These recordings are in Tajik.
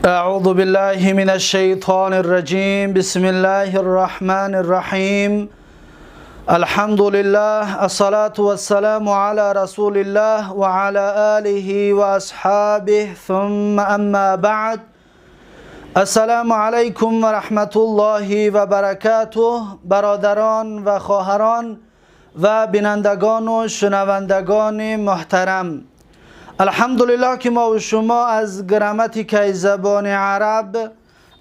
أعوذ بالله من الشيطان الرجيم. بسم الله الرحمن الرحيم. الحمد لله، الصلاة والسلام على رسول الله وعلى آله وأصحابه، ثم أما بعد. السلام علیکم و رحمت الله و برکاته. برادران و خواهران و بینندگان و شنوندگان محترم، الحمدلله که ما و شما از گراماتیکای زبان عرب،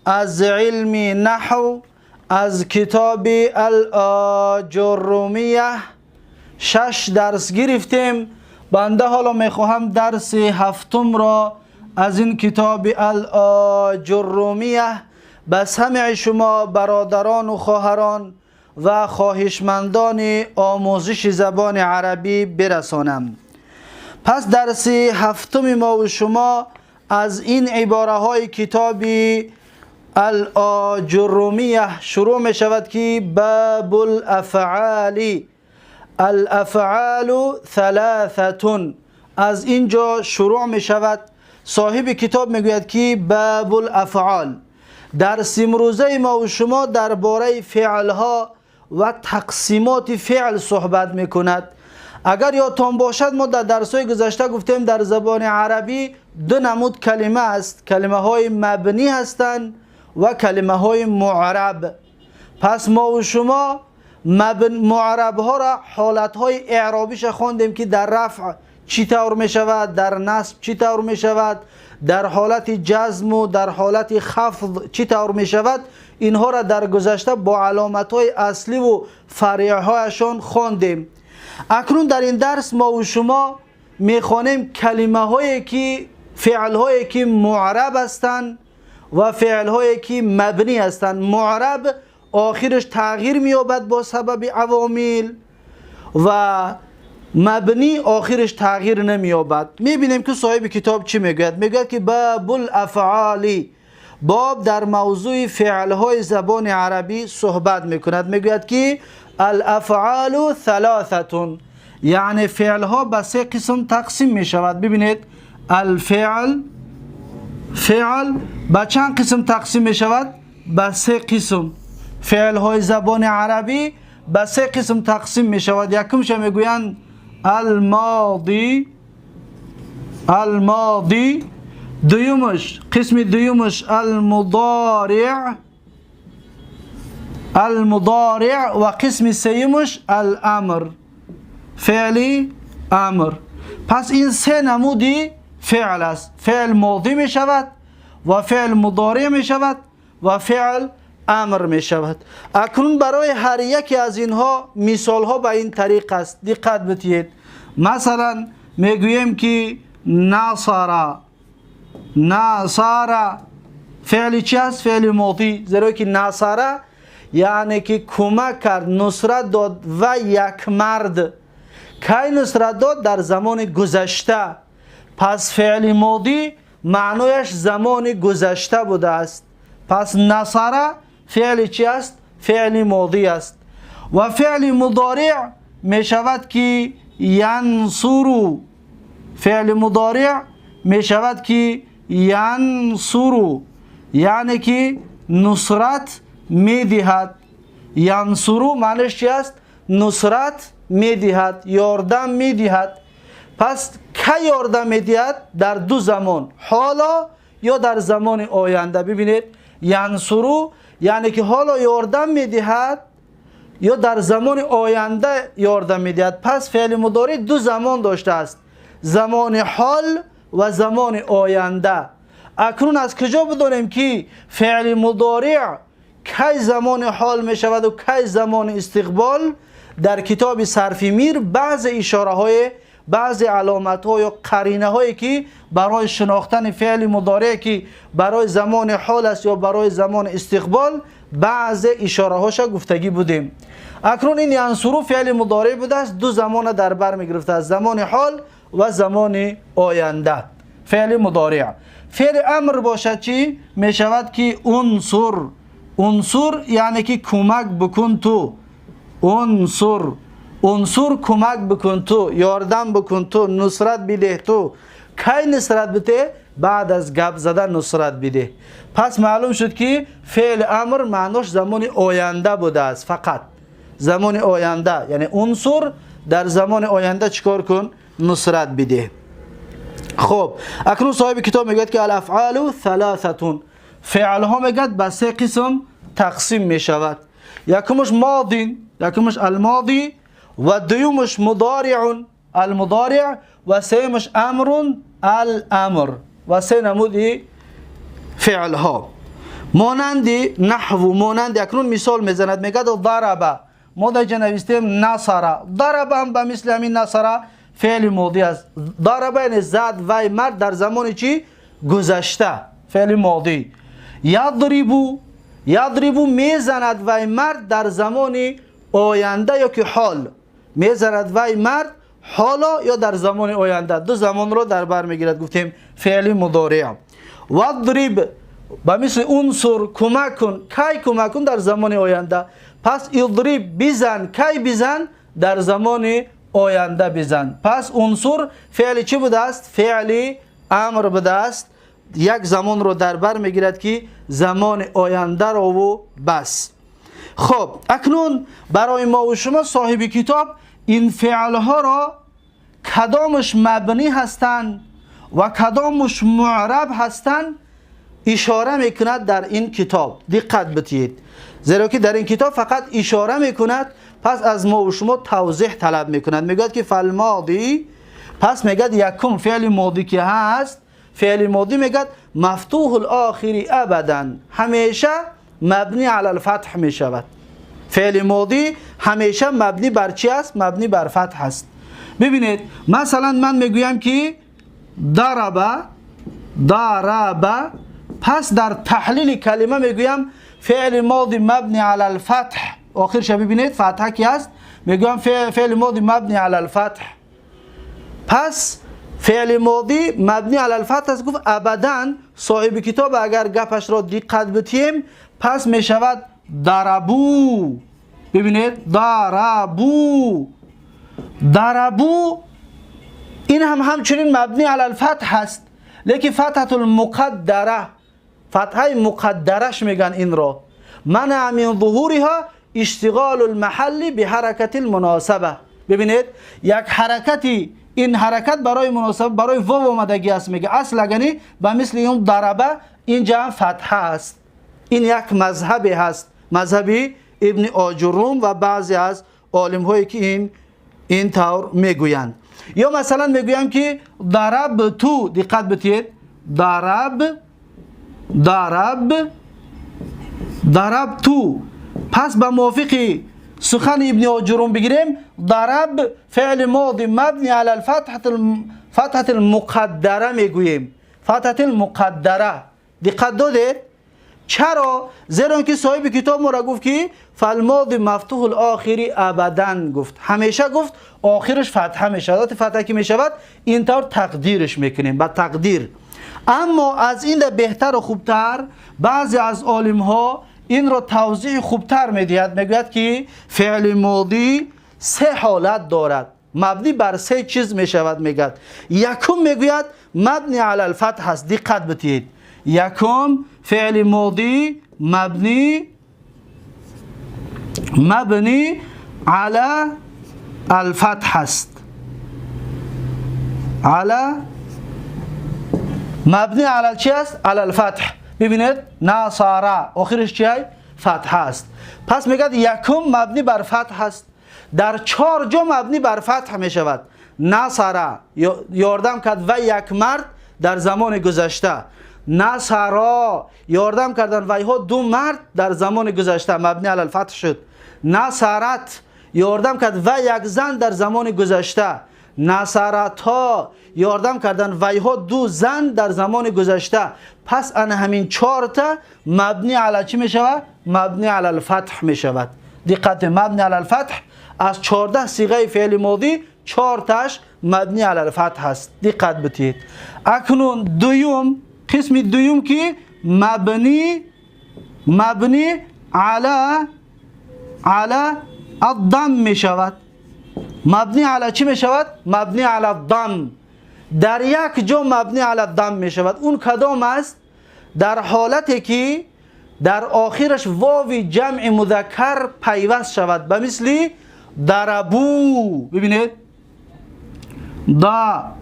از علم نحو، از کتاب الآجرومیه شش درس گرفتیم. بنده حالا میخواهم درس هفتم را از این کتاب الآجرومیه به سمع شما برادران و خواهران و خواهشمندان آموزش زبان عربی برسانم. پس درس هفتم ما و شما از این عباره های کتاب الآجرومیه شروع می شود که باب الافعال، الافعال ثلاثة. از اینجا شروع می شود. صاحب کتاب میگوید که باب الافعال، درس امروزه ما و شما درباره فعل ها و تقسیمات فعل صحبت میکند. اگر یادتان باشد، ما در درس های گذشته گفتیم در زبان عربی دو نمود کلمه است: کلمه های مبنی هستند و کلمه های معرب. پس ما و شما معرب ها را، حالت های اعرابیش خواندیم که در رفع چی طور می شود، در نصب چی طور می شود، در حالت جزم و در حالت خفض چی طور می شود. اینها را در گذشته با علامت های اصلی و فرعی هایشان خواندیم. اکنون در این درس ما و شما میخوانیم کلمه هایی که فعل هایی که معرب هستند و فعل هایی که مبنی هستند. معرب آخرش تغییر مییابد با سبب عوامل و مبنی آخرش تغییر نمییابد. میبینیم که صاحب کتاب چی میگوید. میگوید که باب الافعال، باب در موضوع فعل های زبان عربی صحبت میکند. میگوید که الافعال ثلاثة، یعنی فعل ها به سه قسم تقسیم می شود. ببینید، الفعل، فعل به چند قسم تقسیم می شود؟ به سه قسم. فعل های زبان عربی به سه قسم تقسیم می شود. یکمش میگویند الماضی، الماضی. دویمش، قسم دویمش المضارع، المضارع. و قسم سیمش الامر، فعلی امر. پس این سه نمودی فعل است: فعل ماضی می شود و فعل مضارع می شود و فعل امر می شود. اکنون برای هر یکی از اینها مثال ها به این طریق است. دقت بتید. مثلا میگوییم که نصر. نصر فعل چی است؟ فعل ماضی، زیرا که نصر یعنی که کمک کرد، نصرت داد و یک مرد. کی نصرت داد؟ در زمان گذشته. پس فعل ماضی معنایش زمان گذشته بوده است. پس نصر فعل چی است؟ فعل ماضی است. و فعل مضارع می شود که ینصر. فعل مضارع می شود که ینصر، یعنی که نصرت میدهد. ینصر معنیش چی است؟ نصرت میدهد، یاردم میدهد. پس کی یاردم میدهد؟ در دو زمان، حالا یا در زمان آینده. ببینید، ینصر یعنی که حالا یاردم میدهد یا در زمان آینده یاردم میدهد. پس فعل مضارع دو زمان داشته است: زمان حال و زمان آینده. اکنون از کجا بدانیم که فعل مضارع کی زمان حال می شود و کی زمان استقبال؟ در کتاب صرف میر بعض اشاره های، بعض علامت ها یا قرینه هایی که برای شناختن فعل مضارع که برای زمان حال است یا برای زمان استقبال، بعض اشاره هاش گفتگی بودیم. اکنون این ینصر فعل مضارع بوده است، دو زمان در بر می گرفته است: زمان حال و زمان آینده. فعل مضارع. فعل امر باشد چی؟ می شود که انصر. انصر یعنی که کمک بکن تو. انصر، انصر کمک بکن تو، یاردم بکن تو، نصرت بده تو. کی نصرت بده؟ بعد از گپ زدن نصرت بده. پس معلوم شد که فعل امر معناش زمان آینده بوده است، فقط زمان آینده، یعنی عنصر در زمان آینده چیکار کن؟ نصرت بده. خب اکنون صاحب کتاب میگه که الافعال ثلاثه، فعل ها میگه به سه قسم تقسیم میشود. یکمش ماضی، یکمش الماضی، و دومش مضارع المضارع، و سیمش امر الامر. و سه نمودی فعل ها مانند نحو، مانند اکنون مثال میزند میگه ضرب، ما در اینجا نوشتیم نصر، ضرب هم به مثل همین نصر فعل ماضی است. ضرب یعنی زد وی مرد در زمان چی؟ گذشته، فعل ماضی. یضرب، یضرب میزند وی مرد در زمان آینده یا که حال، میزند وی مرد حالا یا در زمان آینده، دو زمان رو در بر میگیرد، گفتیم فعل مضارع. واضرب به مثل عنصر کمک کن، کی کمک کن؟ در زمان آینده. پس اضرب بزن، کی بزن؟ در زمان آینده بزن. پس عنصر فعل چی بوده است؟ فعل امر بوده است، یک زمان رو در بر میگیرد که زمان آینده رو و بس. خب اکنون برای ما و شما صاحب کتاب این فعل ها را کدامش مبنی هستند و کدامش معرب هستند اشاره میکند در این کتاب. دقت بدهید، زیرا که در این کتاب فقط اشاره میکند، پس از ما و شما توضیح طلب میکند. میگوید که فالماضی، پس میگد یکم فعل ماضی که هست، فعل ماضی میگد مفتوح الاخر ابدا، همیشه مبنی علی الفتح میشود. فعل ماضی همیشه مبنی بر چی است؟ مبنی بر فتح است. ببینید مثلا من میگویم که ضرب، ضرب، پس در تحلیل کلمه میگویم فعل ماضی مبنی علی الفتح، آخرش ببینید فتحه کی است، میگویم فعل ماضی مبنی علی الفتح. پس فعل ماضی مبنی علی الفتح است، گفت ابدا. صاحب کتاب اگر گپش را دقت بتیم پس میشود ضربو. ببینید ضربو، ضربو این هم همچنین مبنی علی الفتح هست، لیکن فتحة المقدره، فتحه مقدرش میگن این را. منع من ظهورها اشتغال المحل بحرکت المناسبه. ببینید یک حرکتی، این حرکت برای مناسبه، برای واو آمدگی است، میگه اصل یعنی به مثل این ضربه اینجا فتحه است. این یک مذهبی هست، مذهبی ابن آجروم و بعضی از عالم هایی که این طور میگویند. یا مثلا میگویم که ضرب تو، دقت بدید، ضرب، ضرب، ضرب تو. پس به موافق سخن ابن آجروم بگیریم ضرب فعل ماضی مبنی علی الفتحة، فتحة المقدره میگوییم، فتحة المقدره. دقت دادید؟ چرا؟ زیرا که صاحب کتاب ما را گفت که فالماضی مفتوح الاخر ابدا، گفت همیشه، گفت آخرش فتحه میشود، فتحه که میشود اینطور تقدیرش میکنیم با تقدیر. اما از این بهتر و خوبتر بعضی از عالم ها این را توضیح خوبتر میدهد، میگوید که فعل ماضی سه حالت دارد، مبنی بر سه چیز میشود. میگوید یکم میگوید مبنی علی الفتح است، دقت بدهید، یکم فعل ماضی مبنی علی الفتح است، علی مبنی علی چی است؟ علی الفتح. ببینید نصارا آخرش چیه؟ فتح است. پس میگه یکم مبنی بر فتح است، در چهار جا مبنی بر فتح میشود. نصارا یاردم کرد و یک مرد در زمان گذشته، نصرا یاردم کردن ویها دو مرد در زمان گذشته مبنی علی الفتح شد، نصرت یاردم کرد و یک زن در زمان گذشته، نصرتا یاردم کردن ویها دو زن در زمان گذشته. پس ان همین چهار تا مبنی علی چی می شود؟ مبنی علی الفتح می شود. دقت، مبنی علی الفتح از 14 صیغه فعل ماضی 4 تاش مبنی علی الفتح است. دقت بدید. اکنون دوم، قسم دوم که مبنی علی الضم می شود. مبنی علی چی می شود؟ مبنی علی الضم. дар як ҷо мабни ала дам мешавад. Он кадом аст? Дар ҳолате ки дар охираш вови ҷамъи музаккар пайваст шавад, ба мисли дарабу. Бибинед, да,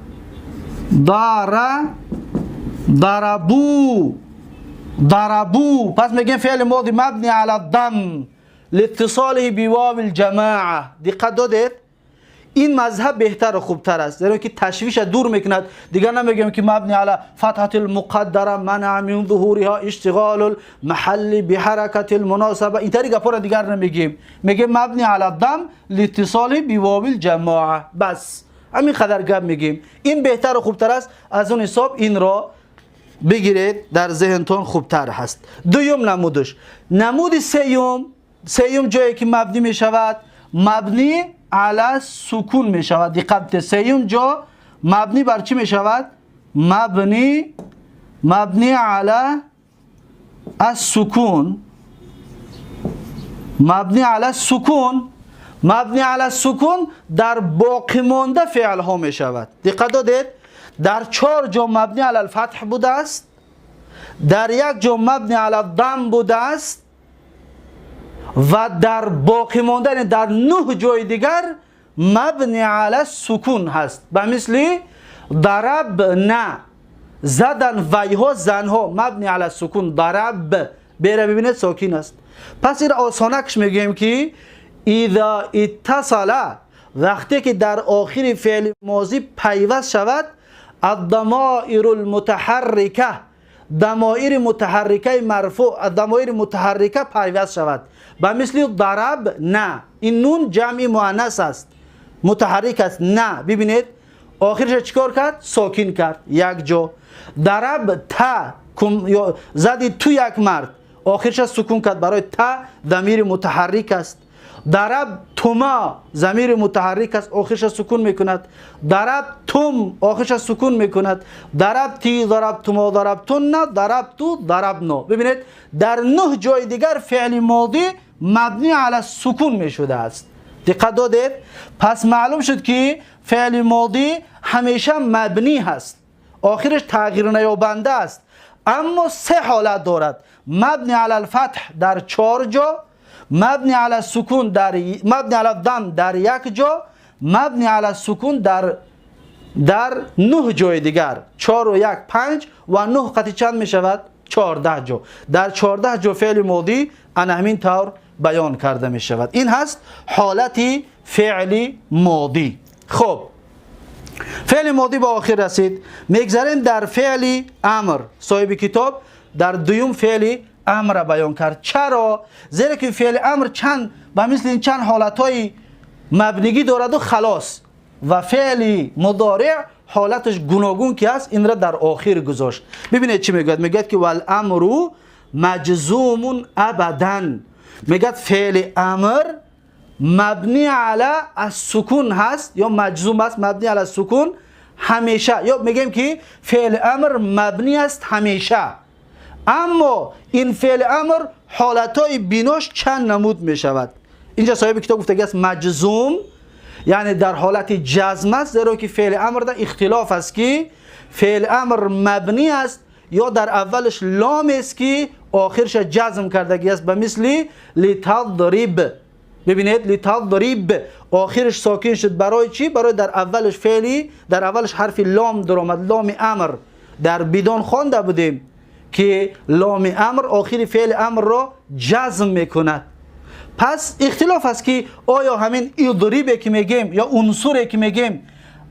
дара, дарабу, дарабу. Пас мегӯем феъли моди мабни ала дам литтисолиҳи бивови лҷамоа. Диққат додед? Ин мазҳаб беҳтару хубтар аст, зеро ки ташвиша дур мекунад. Дигар намегӯем ки мабни ала фатҳати лмуқаддара манаа мин зуҳуриҳа иштиғолу лмаҳалли биҳаракати лмуносаба. Интари гапҳоро дигар намегӯем, мегӯем мабни ала дам литтисоли бивови лҷамоа, бас, ҳамин қадар гап мегӯем. Ин беҳтару хубтар аст, аз он ҳисоб инро бигиред, дар зеҳнтон хубтар ҳаст. Дуюм намудаш. Намуди сеюм, сеюм ҷое ки мабнӣ мешавад, мабнӣ ала сукун мешавад. Диққат битед, сеюм ҷо мабнӣ бар чӣ мешавад? Мабнӣ ала ассукун, мабнӣ ала сукун. Мабнӣ ала сукун дар боқимонда феълҳо мешавад. Диққат додед? Дар чор ҷо мабнӣ ала лфатҳ будааст, дар як ҷо мабнӣ ала дам будааст ва дар боқимонда, яъне дар нӯҳ ҷои дигар, мабни ала сукун ҳаст, ба мисли дарабна, задан вайҳо, занҳо, мабни ала сукун. Дараб бера, бибинед, сокин аст. Пас ира осонакш мегӯем ки иза иттасала, вақте ки дар охири феъли мозӣ пайваст шавад аддамоиру лмутаҳаррика, дамоири мутаҳаррикаи марфӯъ, дамоири мутаҳаррика пайваст шавад, ба мисли дараб на. Ин нун ҷамъи муаннас аст, мутаҳаррик аст. На, бибинед, охириша чӣ кор кард? Сокин кард. Як ҷо дараб та, зади ту як мард, охириша сукун кард, барои та замири мутаҳаррик аст. Дараб тума, замири мутаҳаррик аст, охириша сукун мекунад. Дараб тум, охириша сукун мекунад. Дараб ти, дараб тумо, дараб тунна, дараб ту, дарабно. Бибинед, дар нӯҳ ҷои дигар феъли модӣ мабни ала сукун мешудааст. Диққат додед? Пас маълум шуд, ки феъли модӣ ҳамеша мабнӣ ҳаст, охираш тағйирнаёбанда аст, аммо се ҳолат дорад: мабни ала лфатҳ дар чор ҷо, мабни ала сукун дар, мабни ала дам дар як ҷо, мабни ала сукун дар нӯҳ ҷои дигар. Чору як панҷ ва нӯҳ қати чанд мешавад? 14 ҷо. Дар 14 ҷо феъли модӣ ана ҳамин тавр баён карда мешавад. Ин ҳаст ҳолати феъли модӣ. Хуб, феъли модӣ ба охир расид. Мегзарем дар феъли амр. Соҳиби китоб дар дуюм феъли амра баён кард. Чаро? Зеро ки феъли амр чанд, ба мисли ин, чанд ҳолатҳои мабнигӣ дораду халос, ва феъли мудореъ ҳолаташ гуногун ки аст, инра дар охир гузошт. Бибинед, чӣ мегӯяд. Мегӯяд ки валамру маҷзумун абадан. Мегӯяд, феъли амр мабни ала ассукун ҳаст ё маҷзум аст, мабни ала сукун ҳамеша, ё мегӯем ки феъли амр мабни аст ҳамеша, аммо ин феъли амр ҳолатҳои бинош чанд намуд мешавад. Инҷа соҳиби китоб гуфтаги аст маҷзум, яъне дар ҳолати ҷазм аст, зеро ки феъли амрда ихтилоф аст, ки феъли амр мабнӣ аст ё дар аввалаш ломест, ки охирша ҷазм кардагӣ аст, ба мисли литадриб. Бибинед, литадриб, охираш сокин шуд. Барои чӣ? Барои дар аввалаш феъли, дар аввалаш ҳарфи лом даромад, ломи амр. Дар бидон хонда будем, ки ломи амр охири феъли амрро ҷазм мекунад. Пас ихтилоф аст, ки оё ҳамин идрибе ки мегем ё унсуре ки мегем,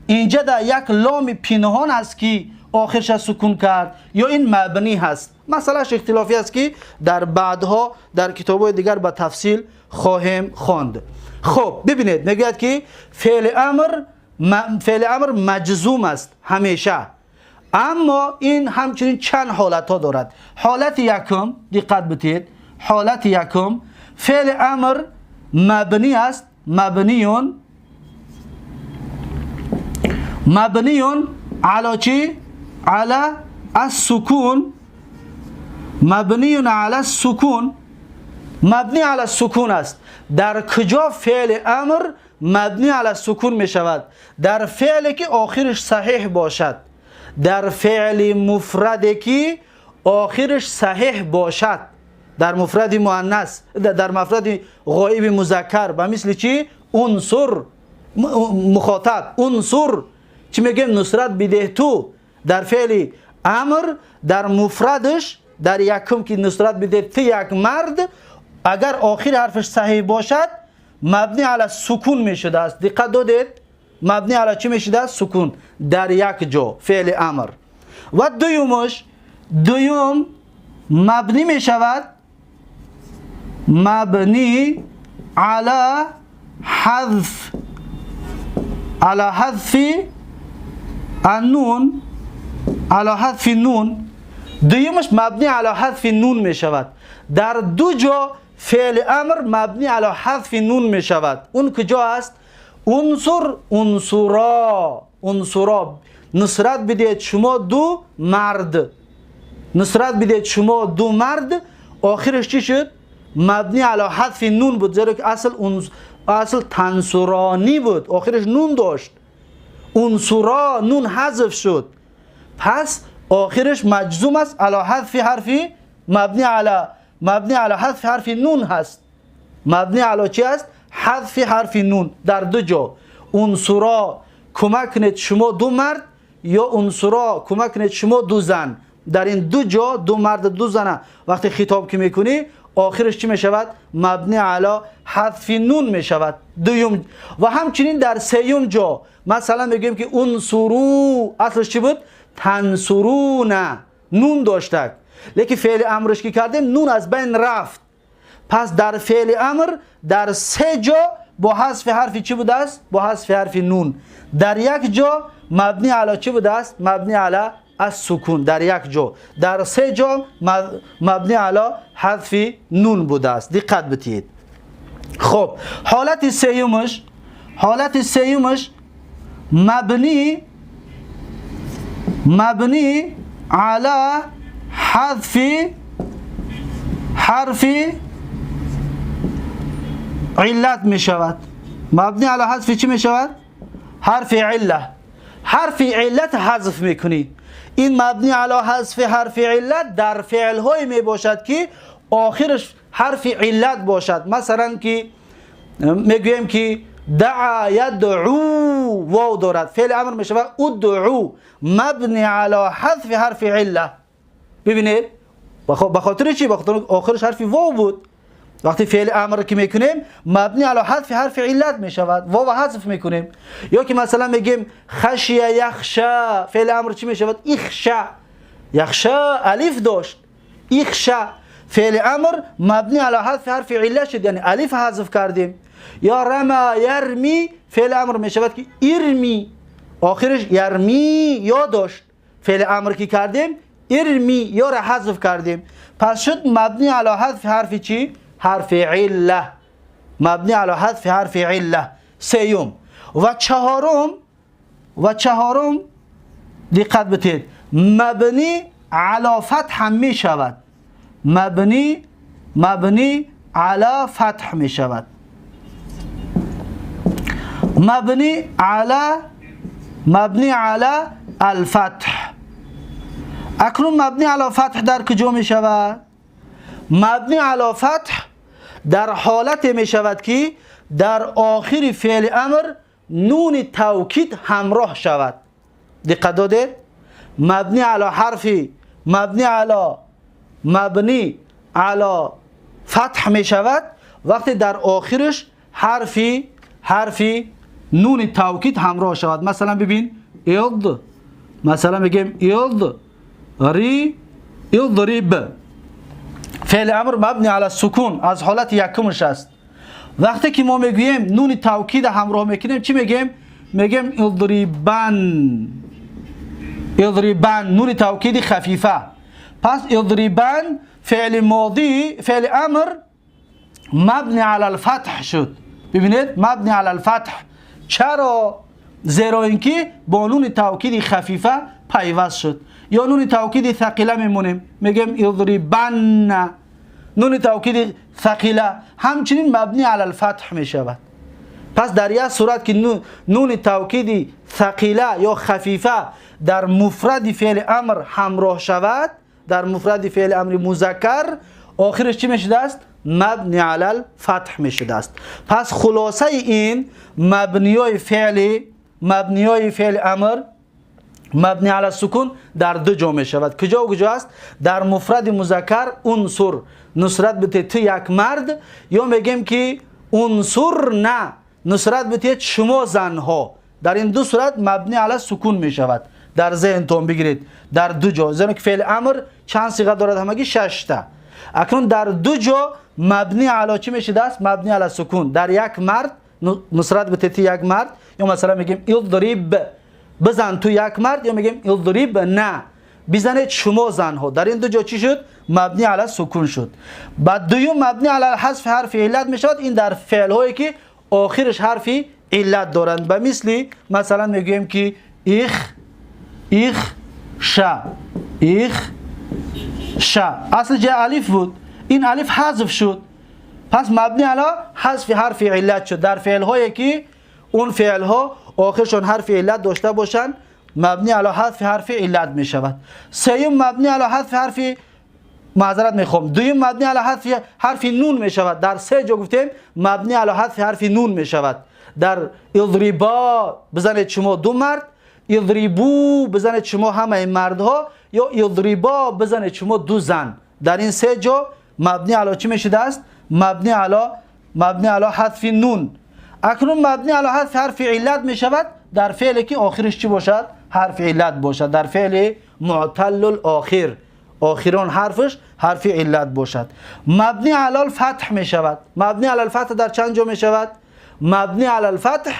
инҷа дар як ломи пинҳон аст, ки охирша сукун кард, ё ин мабнӣ ҳаст. Масъалааш ихтилофӣ аст, ки дар баъдҳо дар китобҳои дигар ба тафсил хоҳем хонд. Хуб, бибинед, мегӯяд, ки феъли амр маҷзум аст ҳамеша, аммо ин ҳамчунин чанд ҳолатҳо дорад. Ҳолати якум, диққат битед, ҳолати якум: феъли амр мабнӣ аст, мабниюн ала чӣ? Ала ассукун, мабниюн ала сукун, мабни ала сукун аст. Дар куҷо феъли амр مبنی علی سکون می شود در فعلی که آخرش صحیح باشد، در فعل مفردی که آخرش صحیح باشد، در مفرد مؤنث، در مفرد غایب مذکر، به مثل چی؟ عنصر مخاطب، عنصر چی میگیم؟ نصرت بده تو. در فعل امر در مفردش در یکم که نصرت بده تو یک مرد، اگر آخر حرفش صحیح باشد مبنی علی سکون می شده است. دقت دادید؟ مبنی علی چی می شده است؟ سکون در یک جا فعل امر. و دویمش، دویم مبنی می شود، مبنی علی حذف، علی حذف النون، علی حذف النون. دویمش مبنی علی حذف نون می شود. در دو جا فعل امر مبنی علی حذف نون می شود. اون کجا است؟ عنصر، عنصرا، عنصرا نصرت بدهید شما دو مرد، نصرت بدهید شما دو مرد. آخرش چی شد؟ مبنی علی حذف نون بود، زیرا که اصل تنصرانی بود، آخرش نون داشت. عنصرا نون حذف شد، پس آخرش مجزوم است علی حذف حرفی، مبنی علی حذف حرف نون هست. مبنی علی چی است؟ حذف حرف نون. در دو جا عنصرا کمک کنید شما دو مرد، یا عنصرا کمک کنید شما دو زن. در این دو جا دو مرد دو زن وقتی خطاب که میکنی آخرش چی میشود؟ مبنی علی حذف نون میشود. دویم. و همچنین در سیوم جا مثلا میگیم که انصرو، اصلش چی بود؟ تنصرون، نون داشتک، لیکن فعل امرش که کردیم نون از بین رفت. پس در فعل امر در سه جا با حذف حرف چی بوده است؟ با حذف حرف نون. در یک جا مبنی علی چی بوده است؟ مبنی علی السکون در یک جا. در سه جا مبنی علی حذف نون بوده است. دقت بتید. خب حالت سیومش، حالت سیومش مبنی علی حذف حرف علت می شود. مبنی علی حذف چی می شود؟ حرف عله. حرف علت حذف میکنی. این مبنی علی حذف حرف علت در فعل های می باشد که آخرش حرف علت باشد. مثلا که میگوییم که دعا یدعو، واو دارد، فعل امر می شود ادعو، مبنی علی حذف حرف عله. ببینید بخاطر چی؟ بخاطر آخرش حرف واو بود. وقتی فعل امر که میکنیم مبنی علی حذف حرف علت می شود، واو حذف میکنیم. یا که مثلا میگیم خشی یخشا، فعل امر چی می شود؟ اخشا. یخشا الف داشت، اخشا فعل امر مبنی علی حذف حرف علت شد، یعنی الف حذف کردیم. یا رما یرمی، فعل امر می شود که ارمی، آخرش یرمی یا داشت، فعل امر که کردیم ارمی یا را حذف کردیم. پس شد مبنی علی حذف حرف چی؟ حرف عله. مبنی علی حذف حرف عله. سیوم. و چهارم، و چهارم دقت بتید، مبنی علی فتح می شود. مبنی علی فتح می شود. مبنی علی الفتح. اکنون مبنی علی فتح در کجا می شود؟ مبنی علی فتح در حالت می شود که در آخر فعل امر نون توکید همراه شود. دقت دادید؟ مبنی علی حرفی، مبنی علی فتح می شود وقتی در آخرش حرفی نون توکید همراه شود. مثلا ببین اض، مثلا میگیم اض ری، اضرب، فعل امر مبنی علی السکون از حالت یکمش است. وقتی که ما میگوییم نون توکید همراه میکنیم چی میگیم؟ میگیم اضربن. اضربن نون توکید خفیفه. پس اضربن فعل ماضی، فعل امر مبنی علی الفتح شد. ببینید مبنی علی الفتح. چرا؟ زیرا اینکه با نون توکید خفیفه پیوست شد. یا نون توکید ثقیله میمونیم، میگیم اضربن، نون توکید ثقیله همچنین مبنی علی الفتح می شود. Пас дар як сурат ки нуни тавкиди сақила ё хафифа дар муфради феъли амр ҳамроҳ шавад, дар муфради феъли амри музаккар охираш чӣ мешудааст? Мабни алал фатҳ мешудааст. Пас хулосаи ин мабниёи феъли амр мабни ала сукун дар ду ҷо мешавад. Куҷо куҷо аст? Дар муфради музаккар унсур, нусрат бите ту як мард, ё мегем ки унсурна, нусрат битед шумо занҳо. Дар ин ду сурат мабни ала сукун мешавад. Дар зеҳнтон бигиред, дар ду ҷо, зеро ки феъли амр чанд сиға дорад? Ҳамагӣ шашта. Акнун дар ду ҷо мабни ало чӣ мешудааст? Мабни ала сукун. Дар як мард, нусрат битети як мард, ё масалан мегем идриб, бизан ту як мард, ё мегем идрибна, бизанед шумо занҳо. Дар ин ду ҷо чӣ шуд? Мабни ала сукун шуд. Баъд дуюм мабни ала ҳазфи ҳарфи иллат мешавад. Ин дар феълҳое ки охираш ҳарфи иллат доранд, ба мисли масалан мегӯем ки их ша, их ша. Асл ҷа алиф буд, ин алиф ҳазф шуд, пас мабни ала ҳазфи ҳарфи иллат шуд. Дар феълҳое ки он феълҳо охиршон ҳарфи иллат дошта бошанд, мабни ала ҳазфи ҳарфи иллат мешавад. Сеюм мабни ала ҳазфи ҳарфи, маъзарат мехоҳам, дуюм мабни ала ҳазфи ҳарфи нун мешавад. Дар се ҷо гуфтем мабни ала ҳазфи ҳарфи нун мешавад: дар идрибо, бизанед шумо ду мард, идрибу, бизанед шумо ҳамаи мардҳо, ё идрибо, бизанед шумо ду зан. Дар ин се ҷо мабни ало чӣ мешудааст? Мабни ало ҳазфи нун. Акнун мабни ало ҳазфи ҳарфи иллат мешавад дар феъле ки охириш чӣ бошад? Ҳарфи иллат бошад. Дар феъли муъталлул охир, охирон ҳарфаш ҳарфи иллат бошад, мабни алал фатҳ мешавад. Мабни алал фатҳ дар чанд ҷо мешавад? Мабни алал фатҳ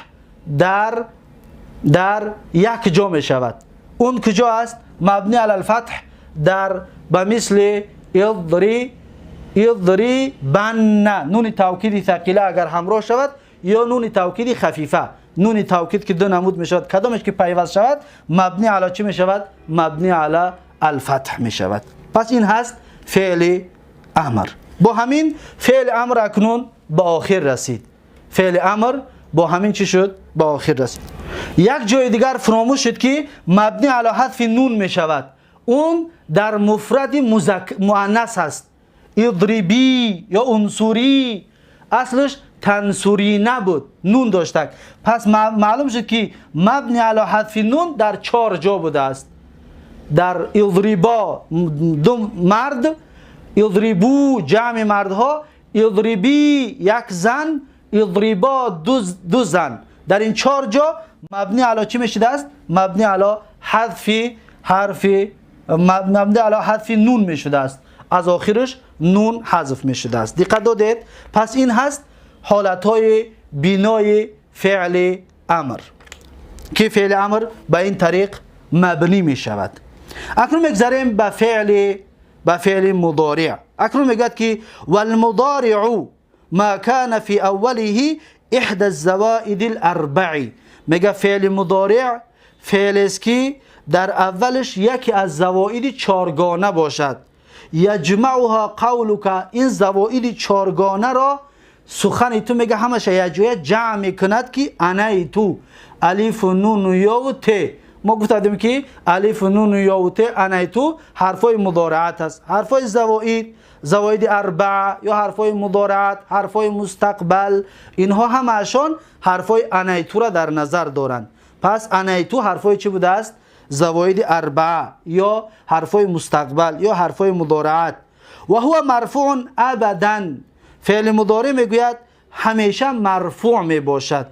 дар як ҷо мешавад. Он куҷо аст? Мабни алал фатҳ дар ба мисли идрибанна, нуни тавкиди сақила агар ҳамроҳ шавад ё нуни тавкиди хафифа. Нуни тавкид ки ду намуд мешавад, кадомеш ки пайваст шавад, мабни ала чӣ мешавад? Мабни ала алфатҳ мешавад. Пас ин ҳаст феъли амр. Бо ҳамин феъли амр акнун ба охир расид. Феъли амр бо ҳамин чӣ шуд? Ба охир расид. Як ҷои дигар фуромӯш шуд ки мабни ала ҳазфи нун мешавад. Он дар муфради муаннас ҳаст: идрибӣ ё унсурӣ. Аслаш тансурина буд, нун доштак. Пас маълум шуд ки мабни ала ҳазфи нун дар чор ҷо будааст: дар идрибо, ду мард, идрибу, ҷамъи мардҳо, идрибӣ, як зан, идрибо, ду зан. Дар ин чор ҷо мабни ало чӣ мешудааст? Мабни ало ҳазфи ҳарфи, мабни ало ҳазфи нун мешудааст. Аз охираш нун ҳазф мешудааст. Диққат додед? Пас ин ҳаст ҳолатҳои бинои феъли амр, ки феъли амр ба ин тариқ мабнӣ мешавад. Акнун мегзарем ба феъли мудориъ. Акнун мегӯяд ки валмудориъу ма кана фи аввалиҳи иҳда завоиди ларбаи. Мега, феъли мудориъ феълест, ки дар аввалаш яке аз завоиди чоргона бошад. Яҷмауҳа қавлука, ин завоиди чоргонаро сухани ту, мега, ҳамаша якҷоя ҷамъ мекунад, ки анайту, алифу, нуну, ёву, те. Мо гуфтадем, ки алифу, нуну, ёву, те, анайту ҳарфҳои мудораат аст, ҳарфҳои завоид, завоиди арбаа ё ҳарфҳои мудораат, ҳарфҳои мустақбал. Инҳо ҳамаашон ҳарфҳои анайтура дар назар доранд. Пас анайту ҳарфҳои чӣ будааст? Завоиди арбаа ё ҳарфҳои мустақбал ё ҳарфҳои мудораат. Ва ҳува марфуун абадан. Феъли мудоре, мегӯяд, ҳамеша марфӯъ мебошад,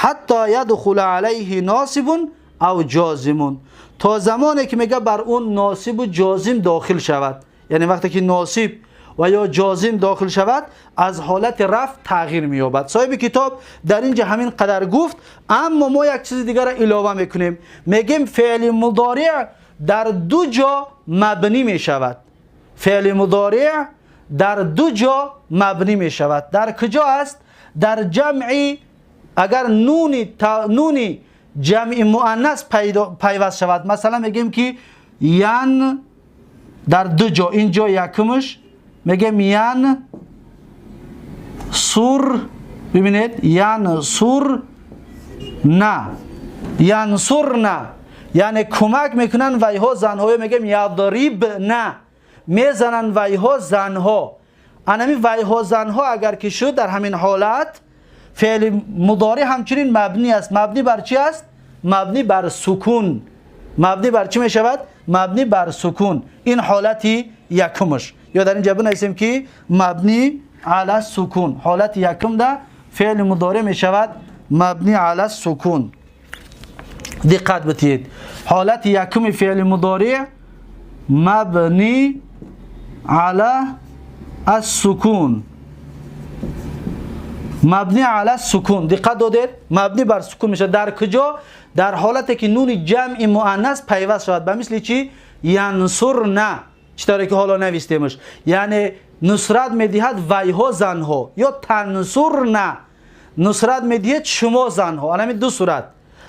ҳатто ядхула алайҳи носибун ав ҷозимун, то замоне ки, мега, бар он носибу ҷозим дохил шавад. Яъне вақте ки носиб ва ё ҷозим дохил шавад, аз ҳолати рафъ тағйир меёбад. Соҳиби китоб дар ин ҷа ҳамин қадар гуфт, аммо мо як чизи дигарро илова мекунем. Мегем, феъли мудориъ дар ду ҷо мабнӣ мешавад. Феъли мудориъ дар ду ҷо мабнӣ мешавад. Дар куҷо аст? Дар ҷамъи, агар нуни ҷамъи муаннас пайваст шавад. Масалан, мегем ки ян, дар ду ҷо. Ин ҷо якумш мегем ян сур ببینید ینصر نه، ینصرن یعنی کمک میکنن ویها زنها، میگیم یضرب نه، میزنن ویها زنها. انمی ویها زنها اگر که شد در همین حالت فعل مضارع همچنین مبنی است. مبنی بر چی است؟ مبنی بر سکون. مبنی بر چی میشود؟ مبنی بر سکون. این حالتی یکمش. یا در اینجا بنویسیم که مبنی علی سکون. حالت یکم ده فعل مضارع میشود مبنی علی سکون. دقت بدهید، حالت یکم فعل مضارع مبنی علی السکون. مبنی علی السکون. دقت دادید؟ مبنی بر سکون میشه. در کجا؟ در حالتی که نون جمع مؤنث پیوست شود. به مثل چی؟ ینصرن، چطوری که حالا نویستیمش، یعنی نصرت میدهد ویها زنها، یا تنصرن نصرت میدهد شما زنها. همین دو صورت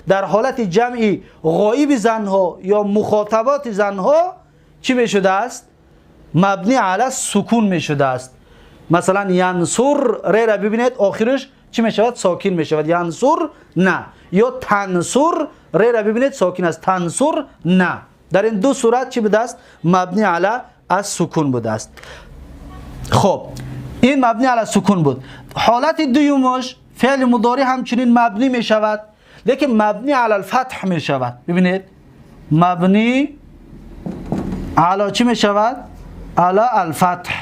در حالت جمعی غایب زنها یا مخاطبات زنها چی میشده است؟ مبنی علی سکون میشده است. مثلا ینصر ر را ببینید آخرش چی میشود؟ ساکن میشود، ینصر نه. یا تنصر ر را ببینید ساکن است، تنصر نه. در این دو صورت چی بوده است؟ مبنی علی السکون بوده است. خب این مبنی علی سکون بود. حالت دومش فعل مضارع همچنین مبنی می شود، لیکن مبنی علی الفتح می شود. ببینید مبنی علی چی می شود؟ علی الفتح.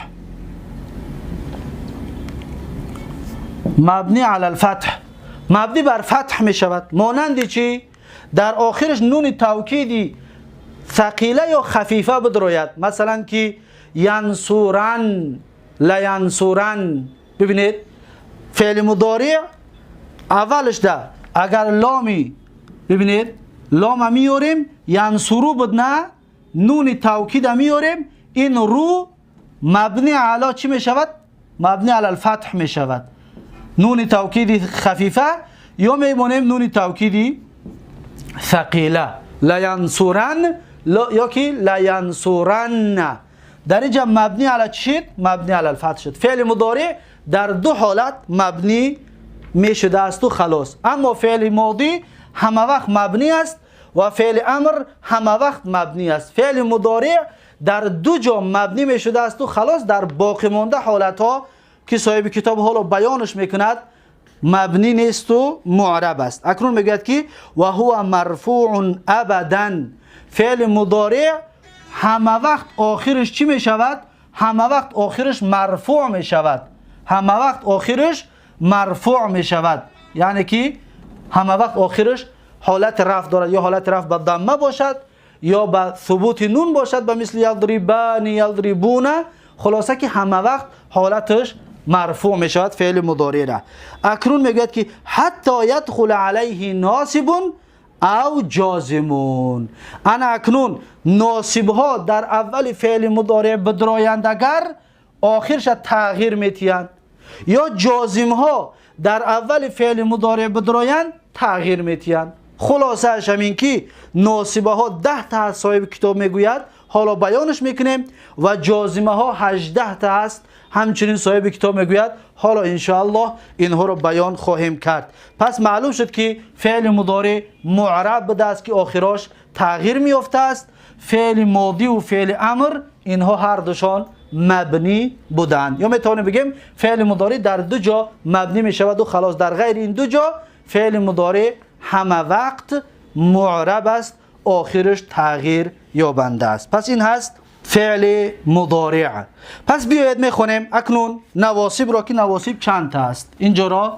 مبنی علی الفتح، مبنی بر فتح می شود. مانند چی؟ در آخرش نون توکیدی ثقیله یا خفیفه بدروید. مثلا که ینصرن، لینصرن. ببینید فعل مضارع اولش ده اگر لامی، ببینید لام میوریم ینصرو بود نه، نون توکید میوریم، این رو مبنی علی چی میشود؟ مبنی علی الفتح میشود. نون توکید خفیفه یا میمونیم نون توکیدی ثقیله، لینصرن یا که لینصرن. در اینجا مبنی علی چی شد؟ مبنی علی الفتح شد. فعل مضارع در دو حالت مبنی میشده است و خلاص. اما فعل ماضی همه وقت مبنی است و فعل امر همه وقت مبنی است. فعل مضارع در دو جا مبنی میشده است و خلاص. در باقی مانده حالت ها که صاحب کتاب حالا بیانش میکند مبنی نیست و معرب است. اکنون میگوید که و هو مرفوع ابدا. فعل مضارع همه وقت آخرش چی میشود؟ همه وقت آخرش مرفوع میشود. همه وقت آخرش مرفوع میشود، یعنی که همه وقت آخرش حالت رفع دارد، یا حالت رفع به ضمه باشد یا به ثبوت نون باشد، به مثل یضربان یضربون. خلاصه که همه وقت حالتش مرفوع میشود فعل مضارع را. اکنون میگوید که حتی یدخل علیه ناصب او جازمون. انا اکنون ناصب ها در اول فعل مضارع بدرایند اگر آخرش تغییر میتیند، یا جازم ها در اول فعل مضارع بدرایند تغییر میتیند. خلاصه اش همین که ناصبه ها 10 تا صاحب کتاب میگوید، حالا بیانش میکنیم، و جازمه ها 18 تا است، همچنین صاحب کتاب میگوید، حالا انشاءالله اینها رو بیان خواهیم کرد. پس معلوم شد که فعل مضارع معرب بوده است که آخراش تغییر میافته است. فعل ماضی و فعل امر اینها هر دوشان مبنی بودند، یا میتونیم بگیم فعل مضارع در دو جا مبنی میشود و خلاص. در غیر این دو جا فعل مضارع همه وقت معرب است، آخرش تغییر یابنده است. پس این هست فعل مضارع. پس بیاید میخونیم اکنون نواصب را که نواصب چند تا است. اینجا را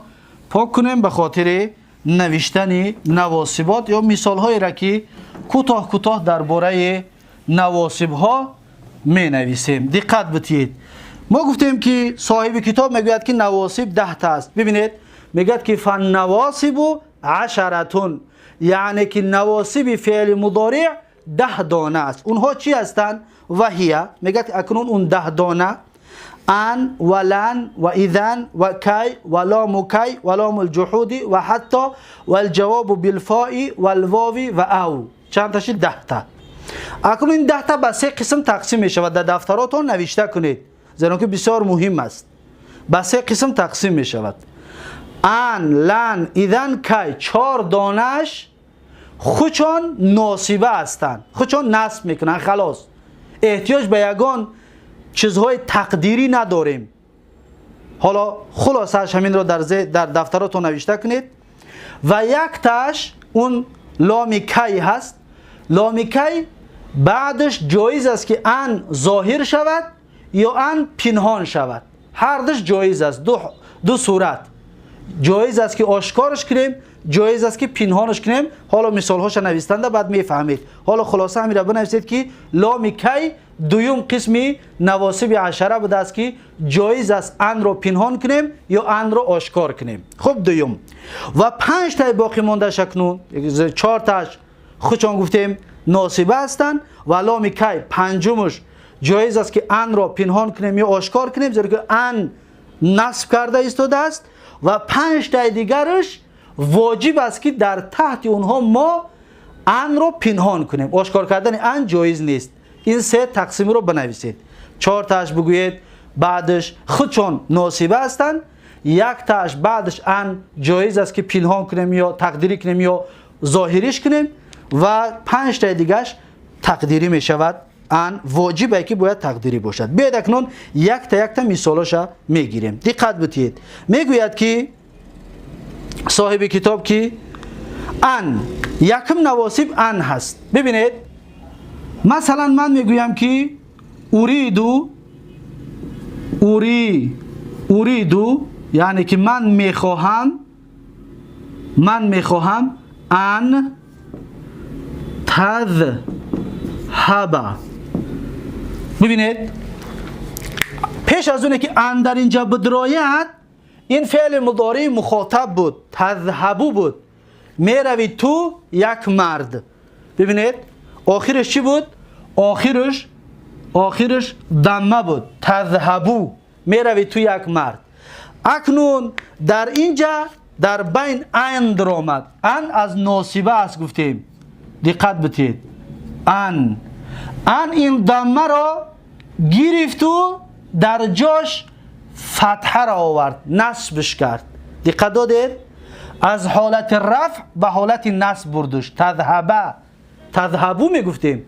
پاک کنیم به خاطر نوشتن نواصبات یا مثال هایی را که کوتاه کوتاه درباره نواصب ها می نویسیم. دقت بتید. ما گفتیم که صاحب کتاب میگوید که نواصب 10 تا است. ببینید میگوید که فالنواصب 10، یعنی که نواصب فعل مضارع 10 دانه است. اونها چی هستند؟ و هي، میگه اکنون اون 10 دانه ان و لن و اذن و کی و لام کی و لام الجحود و حتی و الجواب بالفاء و الواو و او. چند تا شد؟ 10 تا. اکنون این 10 تا به 3 قسم تقسیم می شود. در دفتراتون نوشته کنید، زیرا که بسیار مهم است. به 3 قسم تقسیم می شود. أن، لن، إذن، كي چهار دانش خودشان ناصبه هستند، خودشان نصب میکنن، خلاص احتیاج به یگان چیزهای تقدیری نداریم. حالا خلاصش همین رو در دفتراتون نوشته کنید. و یک تاش اون لام کی هست. لام کی بعدش جایز است که ان ظاهر شود یا ان پنهان شود، هر دوش جایز است. دو صورت جایز است که آشکارش کنیم، جایز است که پنهانش کنیم. حالا مثال هاش نویسنده بعد میفهمید. حالا خلاصه همین را بنویسید که لام کی دوم قسمی نواصب عشره بوده است که جایز است ان رو پنهان کنیم یا ان رو آشکار کنیم. خب دوم و پنج تای باقی مانده شکنون چهار تاش خودشان گفتیم ناصبه هستند و لام کی پنجمش جایز است که ان را پنهان کنیم یا آشکار کنیم، زیرا که ان نصب کرده ایستاده است. و پنج تای دیگرش واجب است که در تحت اونها ما ان رو پنهان کنیم، آشکار کردن ان جایز نیست. این سه تقسیم رو بنویسید، چهار تاش بگویید بعدش خودشون ناصبه هستند، یک تاش بعدش ان جایز است که پنهان کنیم یا تقدیری کنیم یا ظاهریش کنیم و پنج تای دیگرش تقدیری می شود. ان واجبه که باید تقدیری باشد. بیاید اکنون یک تا یک تا مثالش میگیریم. دقت بتید. میگوید که صاحب کتاب که ان یکم نواصب ان هست. ببینید مثلا من میگویم که اریدو، اریدو یعنی که من میخواهم، من میخواهم ان تذهب. ببینید پیش از اونه که ان در اینجا بدرایت، این فعل مضارع مخاطب بود، تذهبو بود، میروی تو یک مرد. ببینید آخرش چی بود؟ آخرش دمه بود، تذهبو، میروی تو یک مرد. اکنون در اینجا در بین ان در آمد. ان از ناصبه است گفتیم، دقت بتید. ان این دمه را گرفت و در جاش فتحه را آورد، نصبش کرد. دقت دادید؟ از حالت رفع به حالت نصب بردش. تذهبه، تذهبو میگفتیم،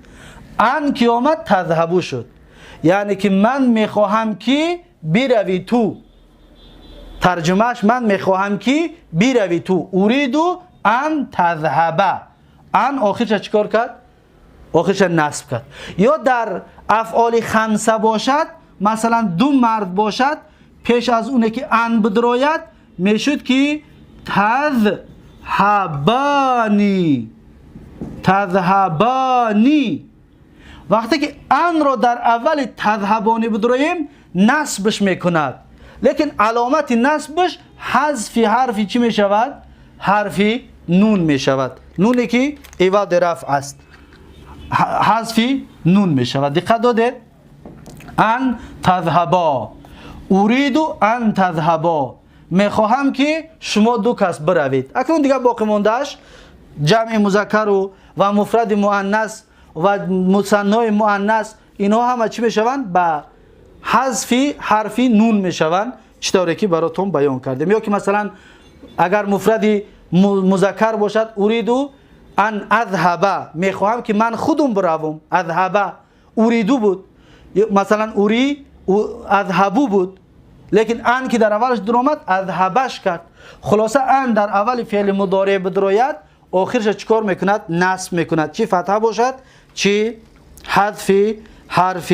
ان که آمد تذهبو شد، یعنی که من میخواهم که بروی تو. ترجمهش من میخواهم که بروی تو، اریدو ان تذهبه. ان آخرش چیکار کرد؟ آخرش نصب کرد. یا در افعال خمسه باشد، مثلا دو مرد باشد، پیش از اونه که ان بدراید میشد که تذهبانی، تذهبانی. وقتی که ان را در اول تذهبانی بدرایم نصبش میکند، لیکن علامت نصبش حذف حرفی چی میشود؟ حرف نون میشود. نونی که عوض رفع است، حذف نون میشود. دقت دادید؟ ان تذهبا، اريد ان تذهبا، میخواهم که شما دو کس بروید. اکنون دیگه باقی ماندهش جمع مذکر و مفرد مؤنث و مثنای مؤنث، اینها همه چی میشوند؟ به حذف حرف نون میشوند، چطوری که براتون بیان کردیم. یا که مثلا اگر مفرد مذکر باشد، اريد ان اذهب، میخواهم که من خودم بروم. اذهب اریدو بود، مثلا اری اذهبو بود، لیکن ان که در اولش در آمد اذهبش کرد. خلاصه ان در اول فعل مضارع بدروید آخرش چیکار میکند؟ نصب میکند، چی فتحه باشد چی حذف حرف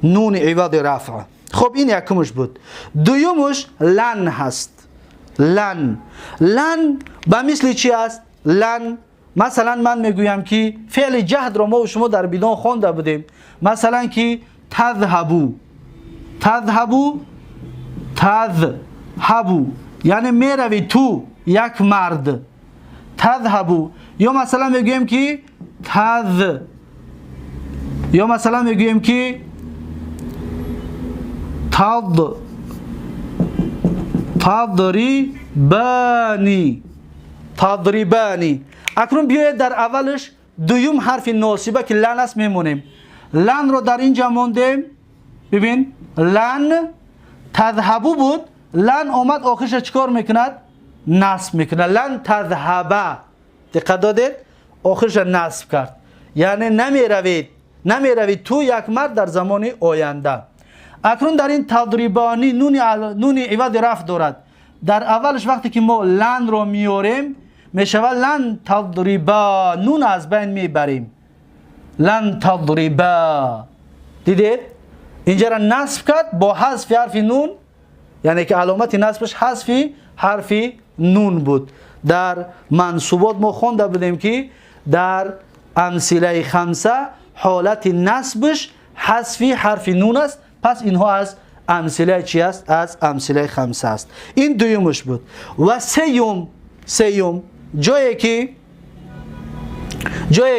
نون عوض رفع. خب این یکمش بود. دویمش لن هست. لن، لن به مثل چی است؟ لن مثلا من میگویم که فعل جهد را ما و شما در بدان خوانده بودیم، مثلا که تذهبو، تذهبو، تذهبو یعنی میروی تو یک مرد، تذهبو. یا مثلا میگویم که تذ، یا مثلا میگویم که تض، تضربانی، تضربانی. اکنون بیاید در اولش دویم حرف ناصبه که لن است میمونیم. لن رو در اینجا موندیم. ببین لن تذهبو بود، لن آمد آخرش چیکار میکند؟ نصب میکنه. لن تذهب، دقت دادید؟ آخرش نصب کرد، یعنی نمیروید، نمیروید تو یک مرد در زمان آینده. اکنون در این تضربانی نون عوض رفع دارد. در اولش وقتی که ما لن رو میاریم میشود لن تضربا، نون از بین میبریم، لن تضربا. دیدید؟ اینجا را نصب کرد با حذف حرف نون، یعنی که علامت نصبش حذف حرف نون بود. در منصوبات ما خوانده بودیم که در امثله خمسه حالت نصبش حذف حرف نون است. پس اینها از امثله چی است؟ از امثله خمسه است. این دویمش بود. و سیوم جایی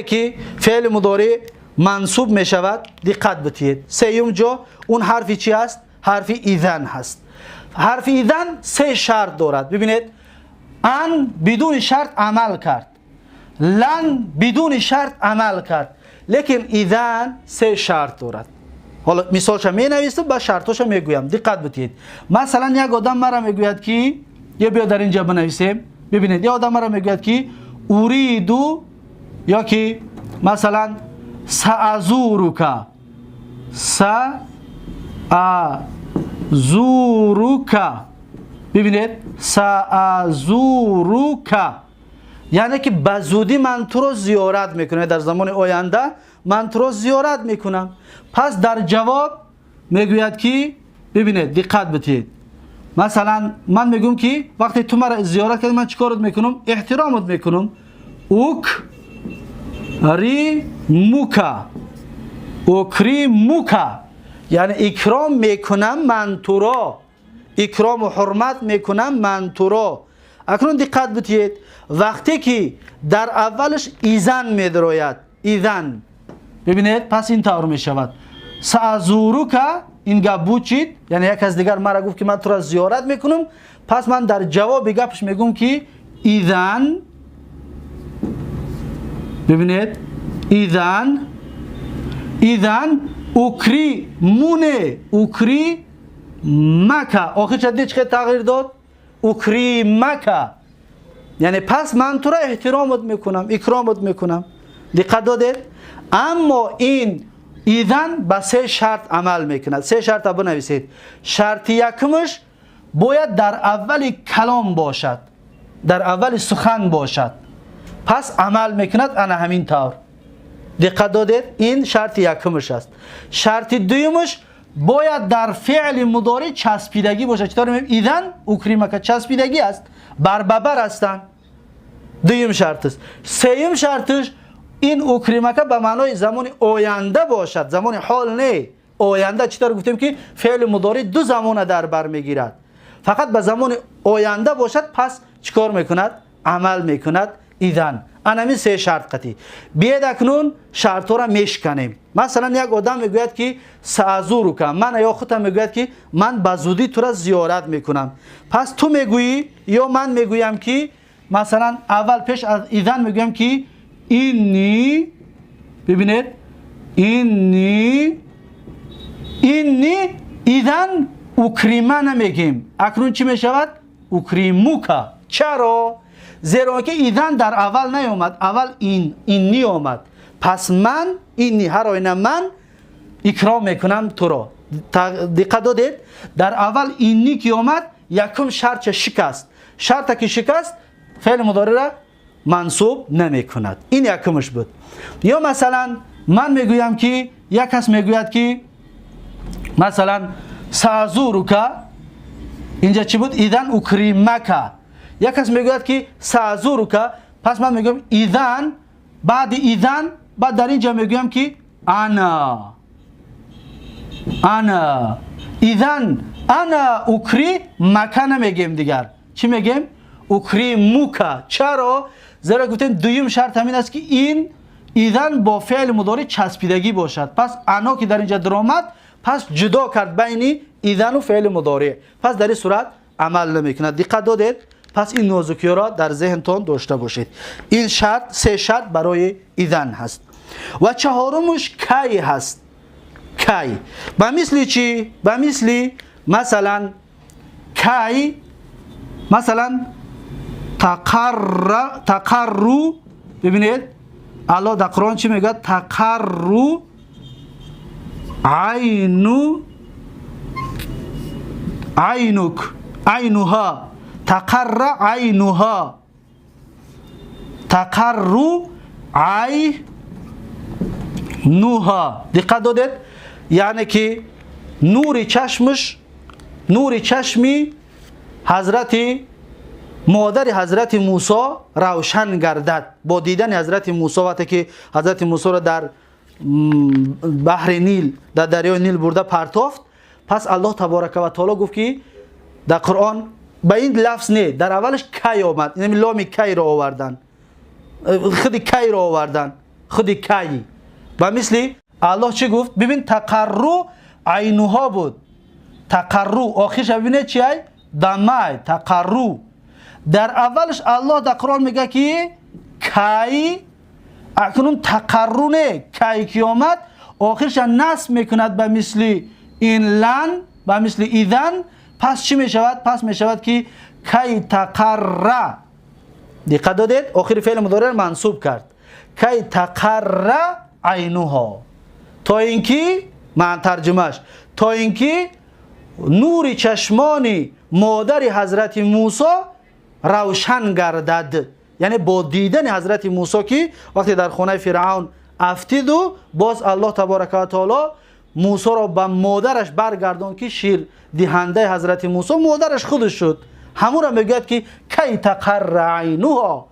که فعل مضارع منصوب می شود، دقت بدهید. سیوم جا اون حرف چی است؟ حرف اذن هست. حرف اذن سه شرط دارد. ببینید، ان بدون شرط عمل کرد، لن بدون شرط عمل کرد، لیکن اذن سه شرط دارد. حالا مثالش می نویسم، با شرطش میگویم، دقت بدهید. مثلا یک آدم مرا میگوید که یه بیا در اینجا بنویسیم. ببینید، یه آدم مرا میگوید که اریدو، یا که مثلا سأزورک، سأزورک. ببینید، سأزورک یعنی که به زودی من تو رو زیارت میکنم، در زمان آینده من تو رو زیارت میکنم. پس در جواب میگوید که ببینید، دقت بدهید. مثلا من میگم که وقتی تو مرا زیارت کردی من چیکارت میکنم؟ احترامت میکنم. اکریمک، اکریمک یعنی اکرام میکنم من تو را، اکرام و حرمت میکنم من تو را. اکنون دقت بدهید، وقتی که در اولش ایزن میدروید، ایزن، ببینید، پس این طور میشود. سأزورک، این گپ بود چید، یعنی یک از دیگر مرا گفت که من تو را زیارت میکنم. پس من در جواب گپش میگم که ایزن، ببینید، ایزن، ایزن اکریمونه، اکریمک، آخر چه چه تغییر داد؟ اکریمک، یعنی پس من تو را احترامت میکنم، اکرامت میکنم. دقت دادید؟ اما این ایذن به سه شرط عمل میکند. سه شرط بنویسید. شرط یکمش باید در اول کلام باشد، در اول سخن باشد، پس عمل میکند انا همین طور. دقت دادید؟ این شرط یکمش است. شرط دومش باید در فعل مضارع چسبیدگی باشد. چطور میگیم؟ ایذن اکریمک چسبیدگی است، بر ببر هستند. دوم شرط است. سوم شرطش این اکریمک به معنای زمان آینده باشد، زمان حال نه، آینده. چطور گفتیم که فعل مضارع دو زمان در بر میگیرد، فقط به زمان آینده باشد، پس چیکار میکند؟ عمل میکند ایذن. انمی سه شرط قطعی. بیاید اکنون شرط را میشکنیم. مثلا یک آدم میگوید که سأزورک، من یا خودم میگوید که من به زودی تو را زیارت میکنم. پس تو میگویی یا من میگویم که مثلا اول پیش از ایذن میگویم که اینی، ببینید، اینی، اینی ایذن اکریمه نمیگیم. اکنون چی میشود؟ اکریموکا. چرا؟ زیرا که ایذن در اول نیامد، اول این اینی آمد. پس من اینی، هر آینه من اکرام میکنم تو را. دقت دادید؟ در اول اینی که آمد یکم شرط شکست، شرط که شکست فعل مضارع را منصوب نمی کند. این یکمش بود. یا مثلا من میگویم که یک کس میگوید که مثلا سأزورک، اینجا چی بود؟ ایذن اکریمک. یک کس میگوید که سأزورک، پس من میگم ایذن، بعد ایذن بعد در اینجا میگویم که انا، انا ایذن انا اکریمک نمیگیم دیگر، چی میگیم؟ اکریموکا. چرا؟ زیرا گفتیم دویم شرط همین است که این ایذن با فعل مضارع چسبیدگی باشد. پس انا که در اینجا درآمد، پس جدا کرد بین ایذن و فعل مضارع، پس در این صورت عمل نمیکند. دقت دادید؟ پس این نازکی را در ذهنتان داشته باشید. این شرط، سه شرط برای ایذن هست. و چهارمش کی هست. کی به مثل چی؟ به مثل مثلا Кай масалан تقر، تقر. ببینید، الله در قرآن چی میگه؟ تقر عین عینک عینها، تقر عینها، تقر عینها. دقت دادید؟ یعنی که نور چشمش، نور چشمی حضرت مادر حضرت موسی روشن گردد با دیدن حضرت موسی. وقتی که حضرت موسی را در بحر نیل، در دریای نیل برده پرتافت، پس الله تبارک و تعالی گفت که در قرآن به این لفظ نه، در اولش کی آمد. یعنی لام کی را آوردن، خود کی را آوردن، خود کی. و مثل الله چی گفت؟ ببین، تقر عینها بود. تقر آخرش ببینید چی؟ ضمه. تقر. در اولش الله در قرآن میگه که کی. اکنون تقر نه، کی که آمد، آخرش نصب میکند به مثل این لن، به مثل إذن. پس چی میشود؟ پس میشود که کی تقر. دقت دادید؟ آخر فعل مضارع منصوب کرد. کی تقر عینها، تا اینکه من ترجمهش، تا اینکه نور چشمان مادر حضرت موسی روشن گردد. یعنی با دیدن حضرت موسی که وقتی در خانه فرعون افتید و باز الله تبارک و تعالی موسی را به مادرش برگردان که شیر دهنده حضرت موسی مادرش خودش شد. همون را میگوید که کی تقر عینها،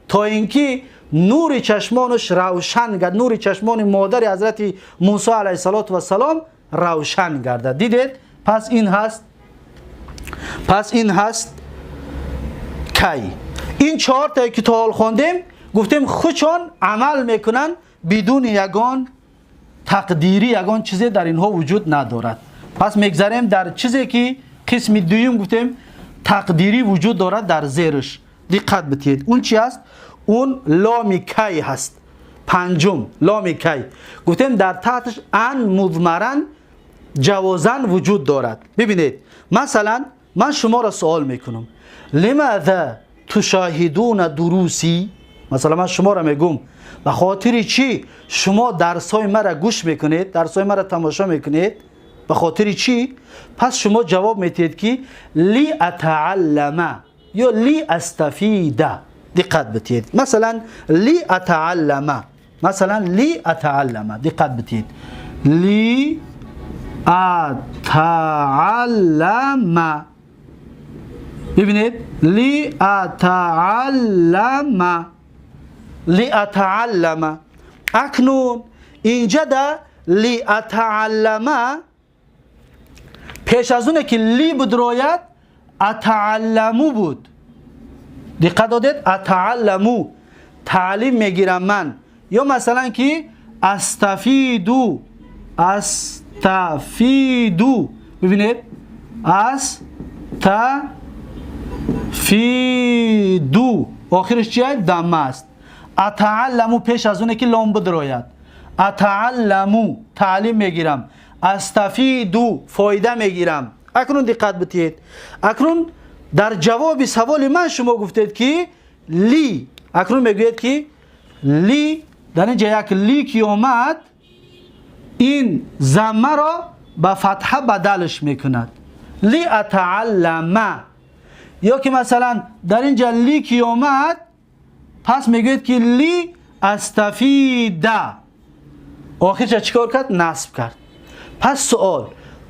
تا اینکه نور چشمانش روشن گرد، نور چشمان مادر حضرت موسی علیه السلام روشن گردد. دیدید؟ پس این هست کی. این چهار تا که تا حال خواندیم، گفتیم خودشان عمل میکنن، بدون یگان تقدیری، یگان چیزی در اینها وجود ندارد. پس میگذریم در چیزی که قسم دوم گفتیم تقدیری وجود دارد در زیرش. دقت بتید، اون چی است؟ اون لام کی هست. پنجم، لام کی. گفتیم در تحتش أن مضمرا جوازا وجود دارد. ببینید، مثلا من شما را سوال میکنم: لماذا تشاهدون دروسی؟ مثلا من شما را میگم به خاطر چی شما درس های مرا گوش میکنید، درس های مرا تماشا میکنید؟ به خاطر چی؟ پس شما جواب میتید که لأتعلم یا لأستفید. دقت بتید، مثلا لأتعلم، مثلا لأتعلم. دقت بتید، لأتعلم. ببینید، لأتعلم، لأتعلم. اکنون اینجا در لأتعلم، پیش از اونه که لی بدروید، أتعلم بود. دقت دادید؟ أتعلم، تعلیم میگیرم من. یا مثلا که أستفید، أستفید. ببینید، أستفید آخرش چیه؟ ضمه است. أتعلم پیش از اونه که لام بدروید. أتعلم، تعلیم میگیرم. أستفید، فایده میگیرم. اکنون دقت بتید، اکنون در جواب سوال من شما گفتید که لی. اکنون میگوید که لی، در اینجا یک لی که اومد، این ضمه را به فتحه بدلش میکند. لأتعلم. یا که مثلا در اینجا لی که اومد، پس میگوید که لأستفید. آخرش چیکار کرد؟ نصب کرد. پس سوال: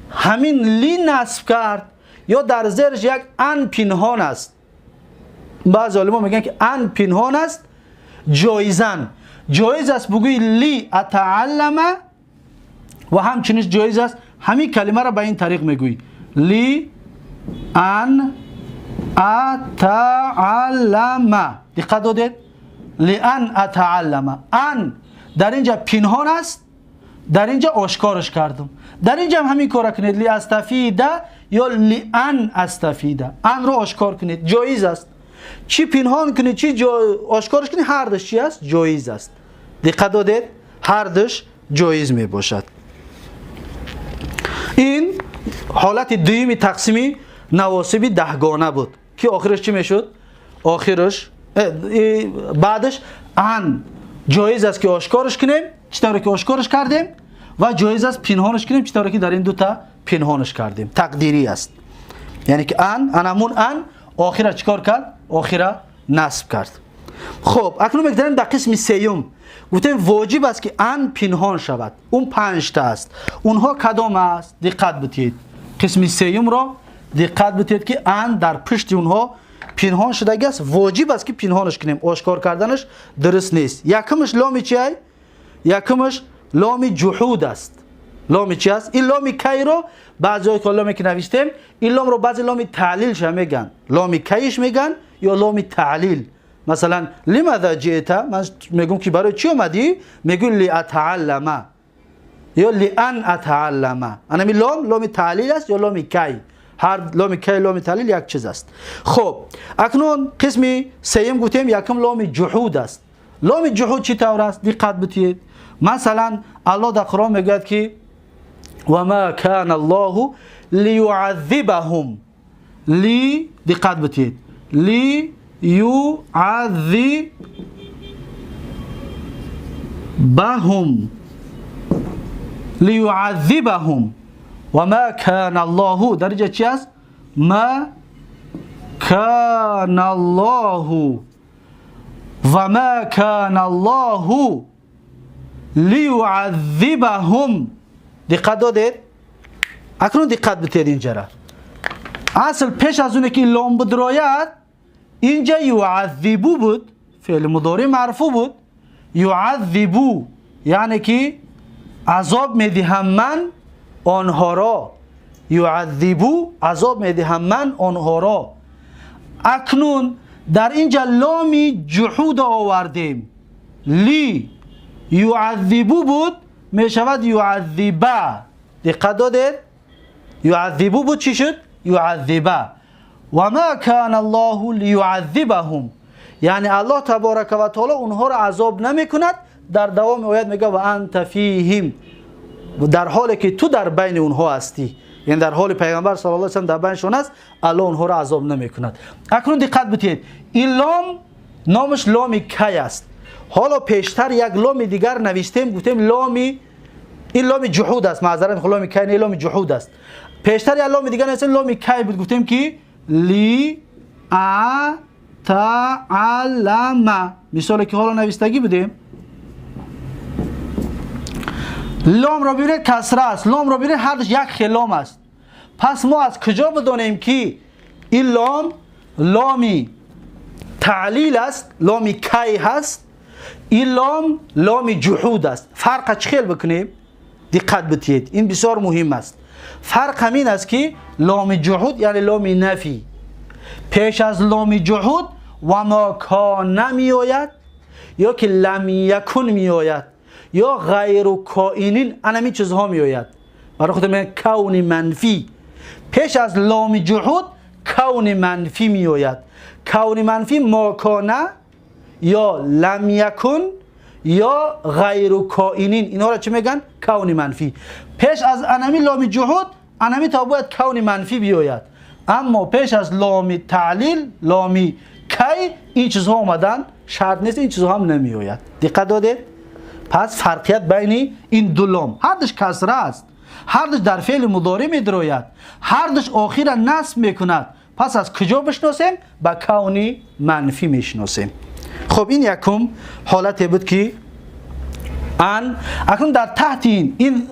همین لی نصب کرد یا در زیرش یک أن پنهان است؟ بعض علما میگن که أن پنهان است. جایزا جایز است بگوی لأتعلم و همچنین جایز است همین کلمه را به این طریق میگویی: لأن أتعلم. دقت دادید؟ لأن أتعلم. أن در اینجا پنهان است، در اینجا آشکارش کردم. در اینجا هم همین کار کنید، لأستفید یا لأن أستفید. أن رو آشکار کنید، جایز است. چی پنهان کنید، چی آشکارش کنید، هر دوش چی است؟ جایز است. دقت دادید؟ هر دوش جایز می باشد. این حالت دویمی تقسیمی навосиби даҳгона буд, ки охираш чӣ мешуд? Охираш баъдаш ан ҷоиз аст, ки ошкораш кунем, чӣ тавре ки ошкораш кардем, ва ҷоиз аст пинҳонаш кунем, чӣ тавре ки дар ин дута пинҳонаш кардем. Тақдирӣ аст, яъне ки ан анамун ан охира чӣ кор кард? Охира насб кард. Хуб, акнун мегузарем дар қисми сеюм. Гуфтем, воҷиб аст, ки ан пинҳон шавад. Он панҷта аст. Онҳо кадом аст? Диққат битиҳед, қисми сеюмро диққат битиҳед, ки ан дар пушти онҳо пинҳон шудагӣ аст. Воҷиб аст, ки пинҳонаш кунем, ошкор карданаш дуруст нест. Якумаш ломи чи ай? Якумаш ломи ҷуҳуд аст. Ломи чи аст? Ин ломи кайро баъзеҳое ки ломе ки навиштем, ин ломро баъзе ломи таълилша меган, ломи кайш меган ё ломи таълил. Масалан, لماذا جئت, ман мегӯм, ки барои чӣ омадӣ? Мегӯ لأتعلم ё لأن أتعلم. Анами лом ломи таълил аст ё ломи кай. Ҳар ломи кай, ломи таълил як чиз аст. Хуб, акнун қисми сеюм гуфтем, якум ломи ҷуҳуд аст. Ломи ҷуҳуд чӣ тавр аст? Диққат битиҳед. Масалан, Аллоҳ дар Қуръон мегӯяд, ки وما كان الله ليعذبهم. ли, диққат битиҳед, ليعذبهم، ليعذبهم وما كان الله. Дар инҷа чи аст? ما كان الله، وما كان الله ليعذبهم. Диққат додед? Акнун диққат битед инҷара. Асл пеш аз оне ки лом бидрояд, инҷа يعذب буд, феъли мудори марфӯъ буд. يعذب, яъне ки азоб медиҳам ман онҳоро. يعذب, азоб медиҳам ман онҳоро. Акнун дар инҷа ломи ҷуҳуд овардем. ليعذب буд, мешавад يعذب. Диққат додед? يعذب буд, чӣ шуд? يعذب. وما كان الله ليعذبهم, яъне Аллоҳ تبارك وتعالى онҳоро азоб намекунад. Дар давоми оят мега وأنت فيهم, дар ҳоле ки ту дар байни онҳо ҳастӣ, яъне дар ҳоли Пайғамбар صلى الله وسلم дар байнишон аст, Аллоҳ онҳоро азоб намекунад. Акнун диққат битиҳед, ин лом номаш ломи кай аст. Ҳоло пештар як ломи дигар навиштем, гуфтем ломи, ин ломи ҷуҳуд аст, маъзарат, ломи кай не, ломи ҷуҳуд аст. Пештар як ломи дигар навиштем, ломи кай буд. Гуфтем, ки لأتعلم, мисоле ки ҳоло навистагӣ будем. Ломро бибинед, касра аст. Ломро бибинед, ҳардуш як хел лом аст. Пас мо аз куҷо бидонем, ки ин лом ломи таълил аст, ломи кай ҳаст, ин лом ломи ҷуҳуд аст? Фарқа чӣ хел бикунем? Диққат битиҳед, ин бисёр муҳим аст. Фарқ ҳамин аст, ки ломи ҷуҳуд, яъне ломи нафӣ, пеш аз ломи ҷуҳуд وما كان меояд ё ки لم يكن меояд ё غير كائن, анамин чизҳо меояд. Барои худ мегӯянд кавни манфӣ. Пеш аз ломи ҷуҳуд кавни манфӣ меояд. Кавни манфӣ ما كان ё لم يكن ё غير كائن. Инҳоро чӣ мегӯянд? Кавни манфӣ. Пеш аз анами ломи ҷуҳуд анами то бояд кавни манфӣ биёяд. Аммо пеш аз ломи таълил, ломи кай ин чизҳо омадан шарт нест, ин чизҳо ҳам намеояд. Диққат додед? Пас фарқият байни ин ду лом: ҳардуш касра аст, ҳардуш дар феъли мудорӣ медирояд, ҳардуш охира насб мекунад. Пас аз куҷо бишносем? Ба кавни манфӣ мешиносем. Хуб, ин якум ҳолате буд, ки ан акнун дар таҳти ин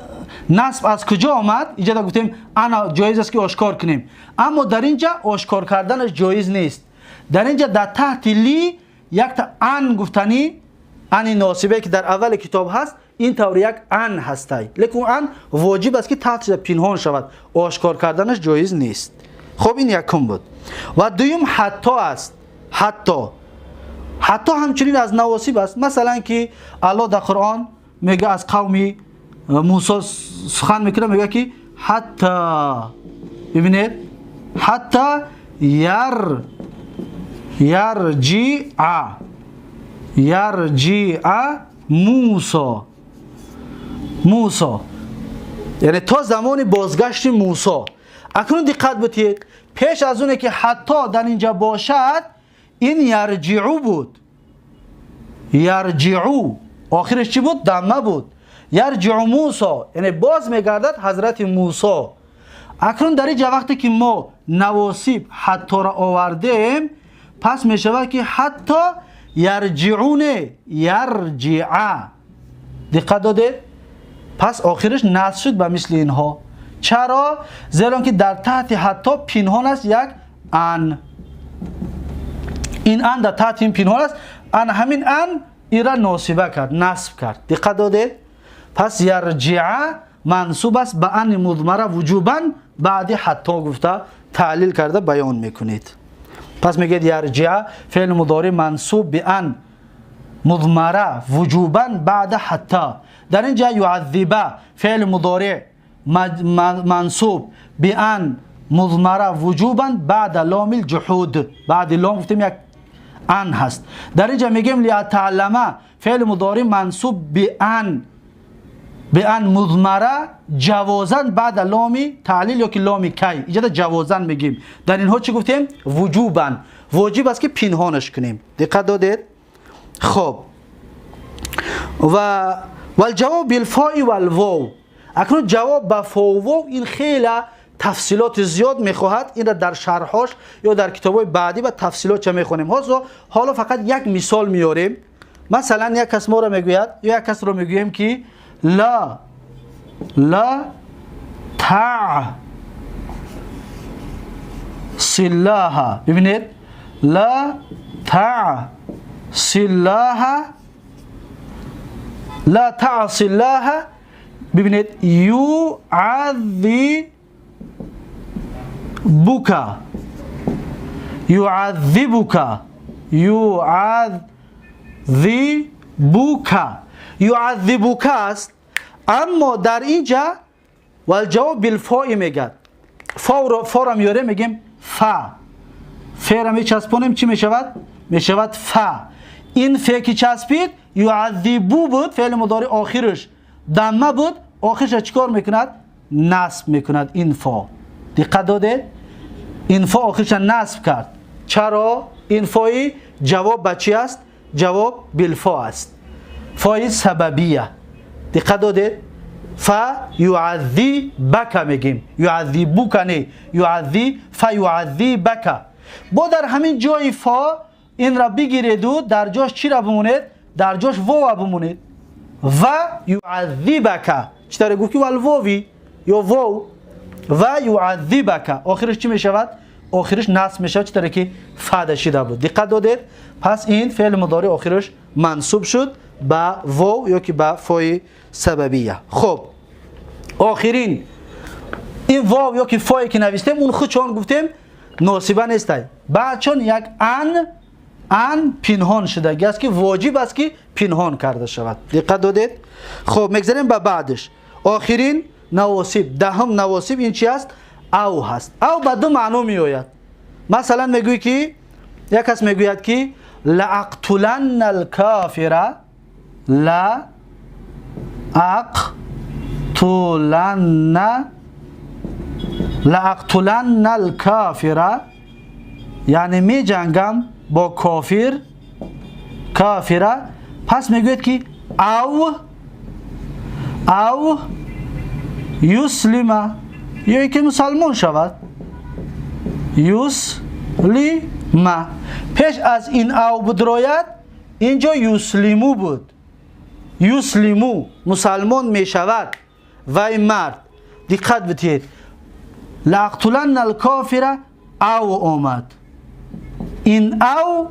насб аз куҷо омад? Инҷа гуфтем, ана ҷоиз аст, ки ошкор кунем, аммо дар инҷа ошкор карданаш ҷоиз нест. Дар инҷа дар таҳти ли якта ан гуфтанӣ, ани носибе, ки дар аввали китоб ҳаст, ин тавр як ан ҳастай, лекин ан воҷиб аст, ки таҳтиша пинҳон шавад, ошкор карданаш ҷоиз нест. Хуб, ин якум буд. Ва дуюм حتى аст. حتى, حتى ҳамчунин аз навосиб аст. Масалан, ки Аллоҳ дар Қуръон мега, аз қавми Мусо сухан мекунад, мега, ки حتى, бибинед, حتى يرجع موسى. Мусо, яъне то замони бозгашти Мусо. Акнун диққат битиҳед, пеш аз оне ки ҳатто дар инҷа бошад, ин ярҷиъу буд. Ярҷиъу охираш чӣ буд? Дамма буд. Ярҷиъу Мусо, яъне боз мегардад ҳазрати Мусо. Акнун дар инҷа вақте ки мо навосиб ҳаттора овардем, пас мешавад ки ҳатто ярҷиъу не, ярҷиа. Диққат додед? Пас охираш насб шуд ба мисли инҳо. Чаро? Зеро ки дар таҳти ҳатто пинҳон аст як ан. Ин ан дар таҳти ин пинҳон аст. Ан, ҳамин ан ира носиба кард, насб кард. Диққат додед? Пас ярҷиа мансуб аст ба ани мудмара вуҷубан баъди ҳатто гуфта, таълил карда баён мекунед. Пас мегӯяд: ярҷиа феъли мудори мансуб би ан мудмара вуҷубан баъда ҳатто. Дар ин ҷа юаззиба феъли мудори мансуб би ан мудмара вуҷубан баъда ломил ҷуҳуд. Баъди лом гуфтем, як ан ҳаст. Дар ин ҷа мегӯем: лиятаълама феъли мудори мансуб би ан мудмара ҷавозан баъда ломи таълил ё ки ломи кай. Иҷода ҷавозан мегӯем. Дар инҳо чӣ гуфтем? Вуҷубан. Воҷиб аст, ки пинҳонаш кунем. Диққат додед? Хоб, ва валҷавоб билфои валвов. Акнун ҷавоб ба фоу, вов, ин хела тафсилоти зиёд мехоҳад. Инра дар шарҳош ё дар китобҳои баъдӣ ба тафсилотча мехонем. Ҳозо ҳоло фақат як мисол меорем. Масалан, як кас моро мегӯяд ё як касро мегӯем, ки ла таъсиллаҳа. Бибинед, ла таъсиллаҳа, ла таъсиллаҳа. Бибинед, юаззибука, юаззибука, юаззибука, юаззибука аст. Аммо дар ин ҷа валҷавоб билфои мегӯяд. Форо меорем, мегӯем фа. Фера мечаспонем, чӣ мешавад? Мешавад фа. Ин фе ки часпид, юаззибу буд, феъли мудори охираш дамма буд, охирша чӣ кор мекунад? Насб мекунад ин фо. Диққат додед? Ин фо охирша насб кард. Чаро? Ин фои ҷавоб ба чӣ аст? Ҷавоб билфо аст, фои сабабия. Диққат додед? Фа юаззибака мегӯем, юаззибука не, юаззи, фа юаззибака. Бо дар ҳамин ҷои фо инра бигиреду дар ҷош чира бимонед? Дар ҷош вова бимонед. Ва юаззибака, чӣ таре гуфт, ки валвови ё вов. Ва юаззибака охираш чӣ мешавад? Охираш насб мешавад, чӣ таре ки фа шида буд. Диққат додед? Пас ин феъли мудори охираш мансуб шуд ба вов ё ки ба фои сабабия. Хуб, охирин ин вов ё ки фое ки навистем, он худ чон гуфтем, носиба нестай. Баъд чон як ан пинҳон шудагӣ аст, ки воҷиб аст, ки пинҳон карда шавад. Диққат додед? Хуб, мегзарем ба баъдиш. Охирин навосиб, даҳум навосиб, ин чи аст? Ав ҳаст. Ав ба ду маъно меояд. Масалан, мегӯӣ ки як кас мегӯяд, ки лаақтуланна алкофира, ла ақтуланна, лаақтуланна алкофира, яъне меҷангам бо кофир, кофира. Пас мегӯяд, ки ав юслима, ё ин ки мусалмон шавад. Юслима. Пеш аз ин ав будрояд, инҷо юслиму буд. Юслиму, мусалмон мешавад вай мард. Диққат битиҳед, лаақтуланна алкофира, ав омад. Ин ав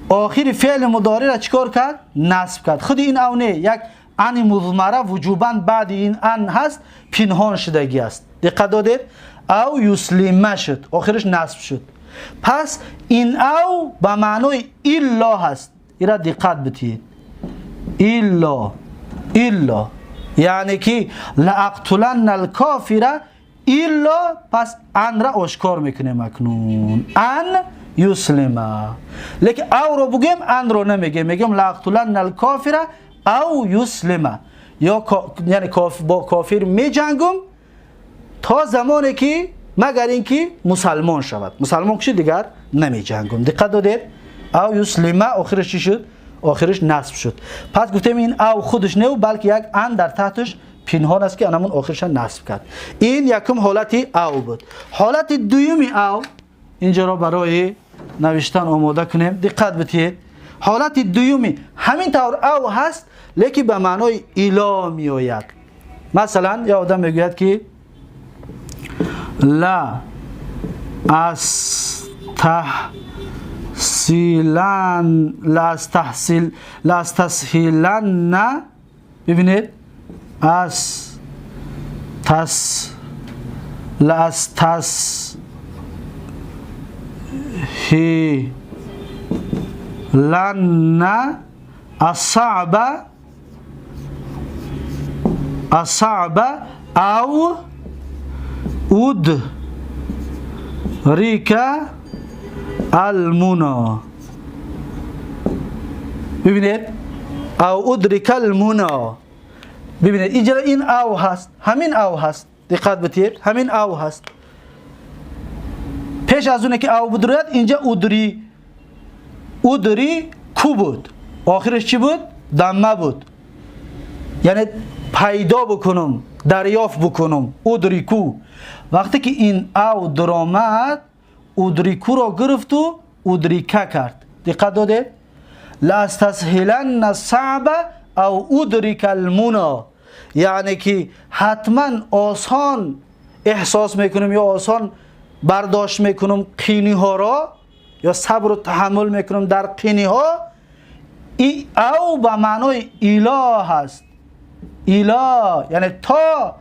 охири феъли мудориро чӣ кор кард? Насб кард. Худи ин ав не, як ани музмара вуҷубан баъди ин ан ҳаст, пинҳон шудагӣ аст. Диққат додед? Ав юслима шуд, охираш насб шуд. Пас ин ав ба маънои илло ҳаст. Ира диққат битиҳед. Илло, илло, яъне ки лаақтуланна алкофира илло. Пас анра ошкор мекунем акнун, ан юслима. Лекин авро бугӯем, анро намегӯем, мегӯем лаақтуланна алкофира ав юслима, ё яъне бо кофир меҷангум то замоне ки Магар инки мусалмон шавад. Мусалмон киши, дигар намеҷангум. Диққат додед? أو يسلم охираш чӣ шуд? Охираш насб шуд. Пас гуфтем, ин أو худаш не, балки як أن дар таҳташ пинҳон аст, ки анамон охирша насб кард. Ин якум ҳолати أو буд. Ҳолати дуюми أو инҷаро барои навиштан омода кунем. Диққат битиҳед, ҳолати дуюми ҳамин тавр أو ҳаст, лекин ба маънои إلى меояд. Масалан, як одам мегӯяд, ки لأستسهلن. ببینید، أس تس لأستسهلن الصعب أو أدرك المنى. ببینید، أو أدرك المنى. ببینید، اینجا این أو هست، همین أو هست. دقت بتید، همین أو هست. پیش از اونه که أو بدرید، اینجا أدر أدرك بود. آخرش چی بود؟ ضمه بود، یعنی پیدا بکنم، دریافت بکنم، أدرك. وقتی که این أو درآمد، أدرك را گرفت و أدرك کرد. دقت داده؟ لأستسهلن الصعب أو أدرك المنى، یعنی که حتما آسان احساس میکنم یا آسان برداشت میکنم قینی ها را یا صبر و تحمل میکنم در قینی ها. ای أو به معنای إلى هست. إلى یعنی تا،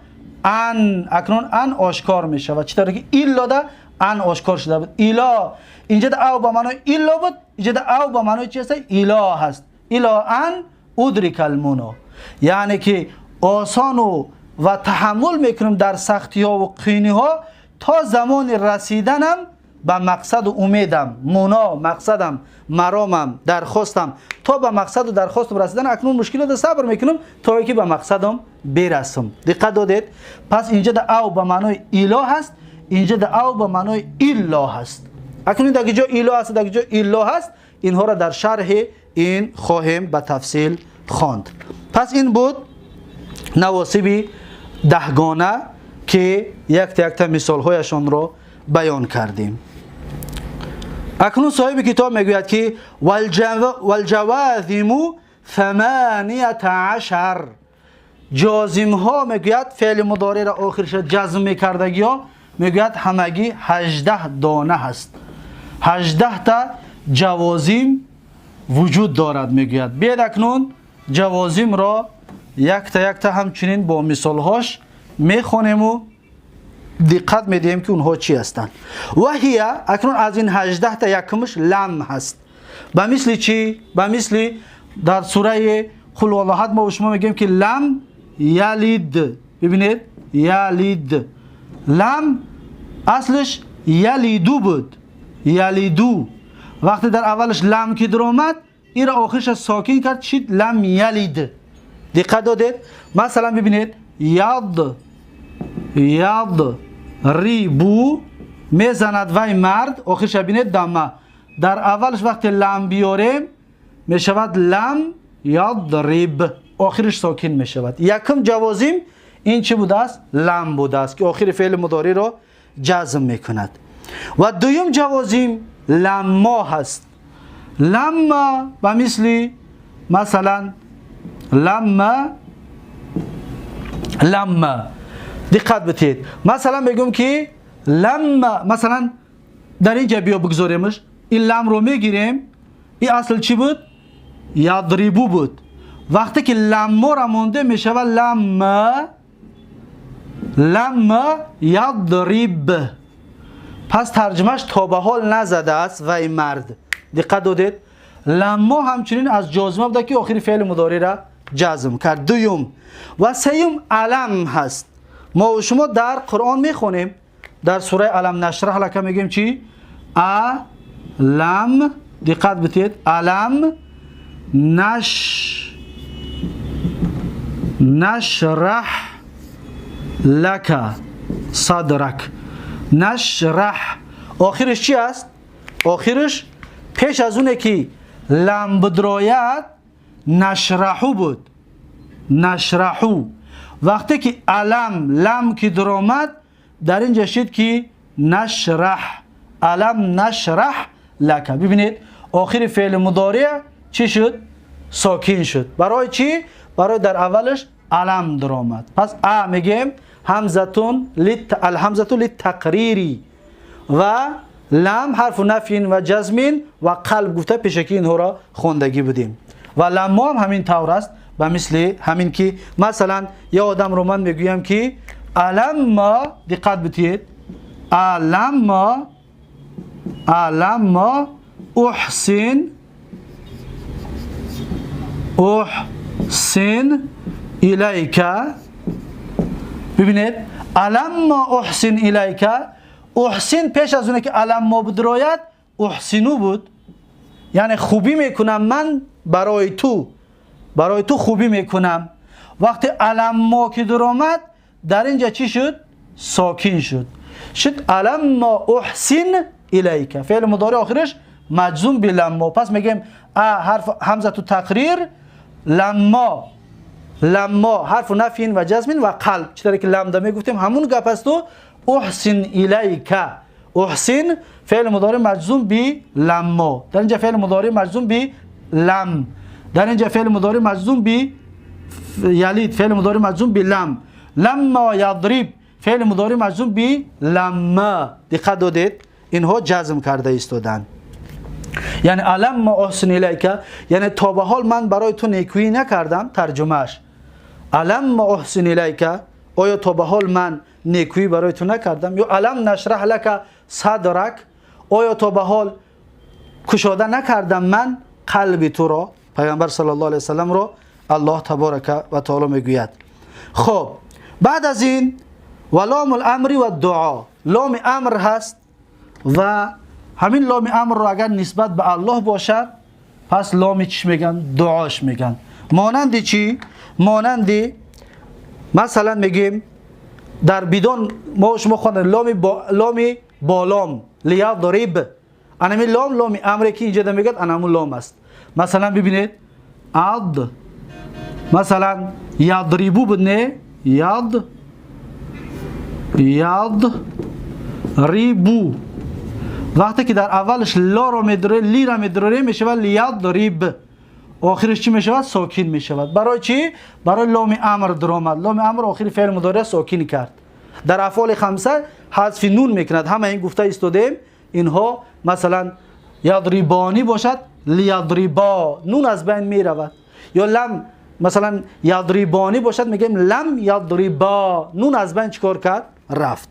أن. اکنون أن آشکار می شود، چطور که إلا ده أن آشکار شده بود. إلى اینجا ده أو به معنای إلا بود، اینجا ده أو به معنای چی هست؟ إلى هست. إلى أن أدرك المنى، یعنی که آسان و تحمل میکنم در سختی ها و قینی ها تا زمان رسیدنم به مقصد و امیدم. منى مقصدم، مرامم، درخواستم. تا به مقصد و درخواستم رسیدن، اکنون مشکلات صبر میکنم تا اینکه به مقصدم برسم. دقت دادید؟ پس اینجا ده أو به معنای إلى هست، اینجا ده أو به معنای إلا هست. اکنون در جا إلى هست، در جا إلا هست، اینها را در شرح این خواهیم به تفصیل خواند. پس این بود نواصب دهگانه که یک تا یک تا مثال هایشان را بیان کردیم. اکنون صاحب کتاب میگوید که والجوازم 18. جازم ها، میگوید، فعل مضارع را آخرش جزم میکردگی ها، میگوید همگی 18 دانه هست. 18 تا جوازم وجود دارد، میگوید. بیاید اکنون جوازم را یک تا یک تا همچنین با مثال هاش میخوانیم و دقت میدهیم که اونها چی هستند. وهي اکنون از این 18 تا یکمش لم هست. به مثل چی؟ به مثل در سوره قل هو الله احد ما و شما میگیم که لم يلد. ببینید، يلد. لم اصلش يلد بود، يلد. وقتی در اولش لم که در آمد، این را آخرش ساکن کرد، شد لم يلد. دقت دادید؟ مثلا ببینید، يض يضرب، میزند وی مرد. آخرش ببینید، ضمه. در اولش وقتی لم بیاریم، میشود لم يضرب، آخرش ساکن میشود. یکم جوازم این چی بوده است؟ لم بوده است که آخر فعل مضارع را جزم میکند. و دویم جوازم لما هست. لما و مثل مثلا لما. لما دقت بتید، مثلا میگم که لما، مثلا در اینجا بیا بگذاریمش. این لم رو میگیریم. این اصل چی بود؟ يضرب بود. وقتی که لما را مونده، میشود لما، لم يضرب. پس ترجمهش تا به حال نزده است و این مرد. دقت دادید؟ لما همچنین از جازمه بوده که آخری فعل مضارع را جزم کرد. دویم و سیوم ألم هست. ما و شما در قرآن میخونیم، در سوره ألم نشرح لك میگیم چی؟ ألم. دقت بتید، ألم نشرح لك صدرك. نشرح. آخرش چی است؟ آخرش پیش از اونه که لم بدراید نشرحو بود، نشرحو. وقتی که علم لم که درآمد در اینجا شد که نشرح، علم نشرح لک. ببینید آخر فعل مضارع چی شد؟ ساکن شد. برای چی؟ برای در اولش علم درآمد. پس ا میگیم همزتون الهمزه للتقریری و لم حرف نفی و جزم و قلب گفته پیشکی اینها را خوندگی بودیم. و لما هم همین طور است، به مثل همین که مثلا یه آدم رو من میگویم که الما، دقت بتید، الما، الما احسن، احسن الیک. ببینید الما احسن الیک، احسن پیش از اونه که الما بدروید احسنو بود، یعنی خوبی میکنم من برای تو، برای تو خوبی میکنم. وقتی الما که در آمد در اینجا چی شد؟ ساکن شد، شد الما احسن الیک. فعل مضارع آخرش مجزوم بلما. پس میگیم ا حرف همزه تو تقریر، لما، لما حرف نفی و جزم و قلب، چطوری که لمدا میگفتیم همون گپ است. تو احسن الیک، احسن فعل مضارع مجزوم به لما، در اینجا فعل مضارع مجزوم به لم، در اینجا فعل مضارع مجزوم به یلید، فعل مضارع مجزوم به لم، لما یضرب فعل مضارع مجزوم به لما. دقت دادید اینها جزم کرده ایستادن. یعنی الما احسن الیک یعنی تا به حال من برای تو نیکویی نکردم، ترجمهش الما احسن الیک، آیا تا به حال من نیکویی برای تو نکردم؟ یا الم نشرح لک صدرک، آیا تا به حال کشاده نکردم من قلب تو را؟ پیامبر صلی الله علیه وسلم را الله تبارک و تعالی میگوید. خب بعد از این و لام الامر و دعا، لام امر هست و همین لام امر رو اگر نسبت به الله باشد پس لام چی میگن؟ دعاش میگن. مانند چی؟ مانند مثلا میگیم در بدون ما شما خواندن لام با لام با لام لیضرب، انمی لام لام امری که اینجا میگه انمو لام است. مثلا ببینید عض، مثلا یضربو بود نه، یض یضربو، وقتی که در اولش لا رو میدره لی را میدره میشود لیضرب، آخرش چی میشود؟ ساکن میشود. برای چی؟ برای لام امر درآمد. لام امر آخر فعل مضارع ساکن کرد. در افعال خمسه حذف نون میکند. همه این گفته ایستادیم اینها مثلا یضربانی باشد لیضربا، نون از بین میرود. یا لم مثلا یضربانی باشد میگیم لم یضربا، نون از بین چیکار کرد؟ رفت.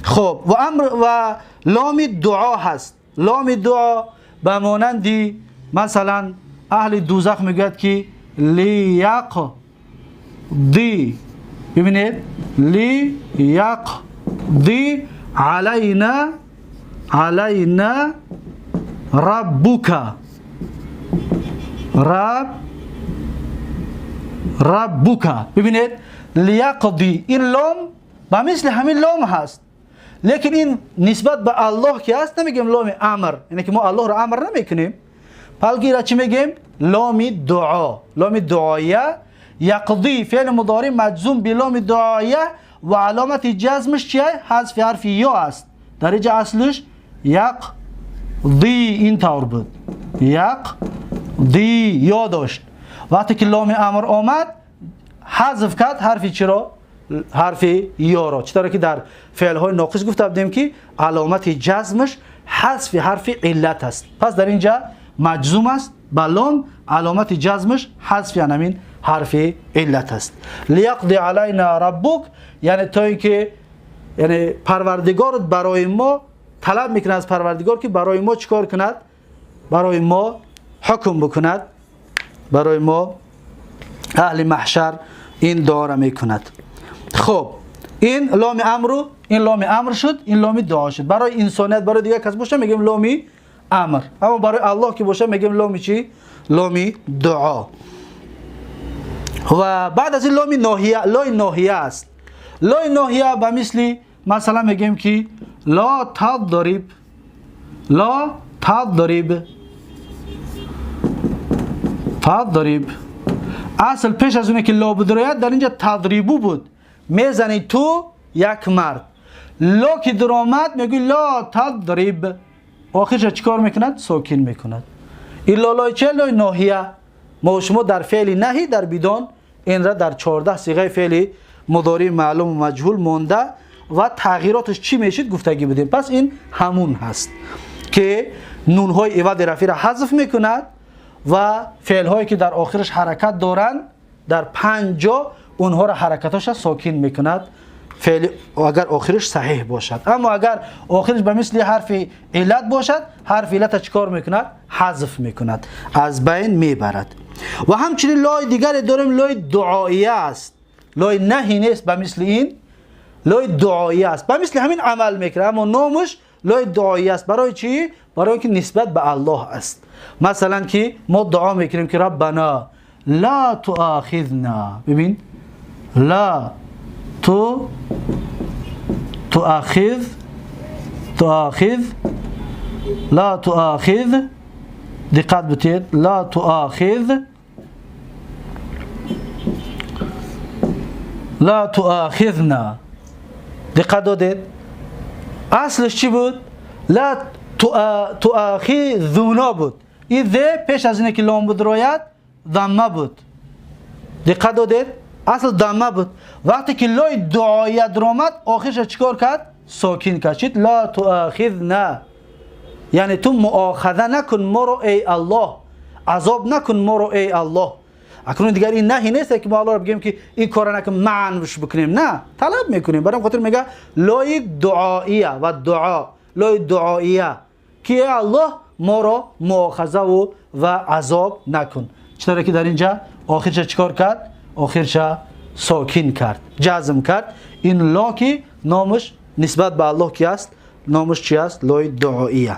خب و امر و لام دعا هست. لام دعا به مانندی مثلا اهل دوزخ میگوید که لیقضی، ببینید لیقضی علینا، علینا ربک، رب ربک. ببینید لیقضی، این لام به مثل همین لام هست، لیکن این نسبت به الله که هست نمیگیم لام امر، یعنی که ما الله را امر نمیکنیم، بلکه را چی میگیم؟ لام دعا، لام دعایه. یقضی فعل مضارع مجزوم به لام دعایه و علامت جزمش چیه؟ حذف حرف یا است. در اینجا اصلش یقضی این طور بود، یقضی یا داشت. وقتی که لام امر آمد حذف کرد حرف چی را؟ حرف یا را. چطور که در فعل های ناقص گفته بودیم که علامت جزمش حذف حرف علت است. پس در اینجا مجزوم است با لام، علامت جزمش حذف همین حرف علت است. لیقضی علینا ربک یعنی تا اینکه یعنی پروردگارت برای ما طلب میکنه از پروردگار که برای ما چیکار کند؟ برای ما حکم بکند، برای ما اهل محشر این دعا را میکند. خب این لام امر، این لام امر شد، این لام دعا شد. برای انسانیت، برای دیگه کس باشه میگیم لام امر، اما برای الله که باشه میگیم لام چی؟ لام دعا. و بعد از این لام ناهیه، لای ناهیه است. لای ناهیه به مثل مثلا میگیم که لا تضرب، لا تضرب، تضرب. اصل پیش از اونه که لا بدروید در اینجا تضریبو بود، میزنی تو یک مرد، لا که در آمد میگوی لا تضرب، آخرش چیکار میکند؟ ساکن میکند. این لالای چه؟ لای ناهیه. ما شما در فعل نهی در بدان این را در 14 صیغه فعل مضارع معلوم و مجهول مونده و تغییراتش چی میشید گفتگی بودیم. پس این همون هست که نون های عوض رفعی را حذف میکند و فعل هایی که در آخرش حرکت دارند در 5 جا اونها را حرکتاش ساکن میکند، فعل اگر آخرش صحیح باشد. اما اگر آخرش به مثل حرف علت باشد، حرف علت چیکار میکند؟ حذف میکند، از بین میبرد. و همچنین لای دیگر داریم، لای دعاییه است، لای نهی نیست، به مثل این لای دعاییه است، به مثل همین عمل میکنه اما نامش لای دعاییه است. برای چی؟ برای اینکه نسبت به الله است. مثلا که ما دعا میکنیم که ربنا لا تؤاخذنا، ببین لا تو تؤاخذ، تؤاخذ، لا تؤاخذ، دقت بتید، لا تؤاخذ، لا تؤاخذنا. دقت دادید؟ اصلش چی بود؟ لا تؤاخذونا بود. این ذ پیش از اینه که لام بود روید ضمه بود. دقت دادید؟ اصل ضمه بود. وقتی که لای دعایه در آمد آخرش چیکار کرد؟ ساکن کرد. لا تؤاخذنا یعنی تو مؤاخذه نکن ما رو ای الله، عذاب نکن ما رو ای الله. اکنون دیگر این نهی نیست که ما الله رو بگیم که این کارو نکن معنش بکنیم، نه، طلب میکنیم. برای خاطر میگه لای دعاییه و دعا، لای دعاییه که ای الله ما رو مؤاخذه و عذاب نکن. چطوره که در اینجا آخرش چیکار کرد؟ آخرش ساکن کرد، جزم کرد. این لا که نامش نسبت به الله کی است؟ نامش چی است؟ لای دعاییه.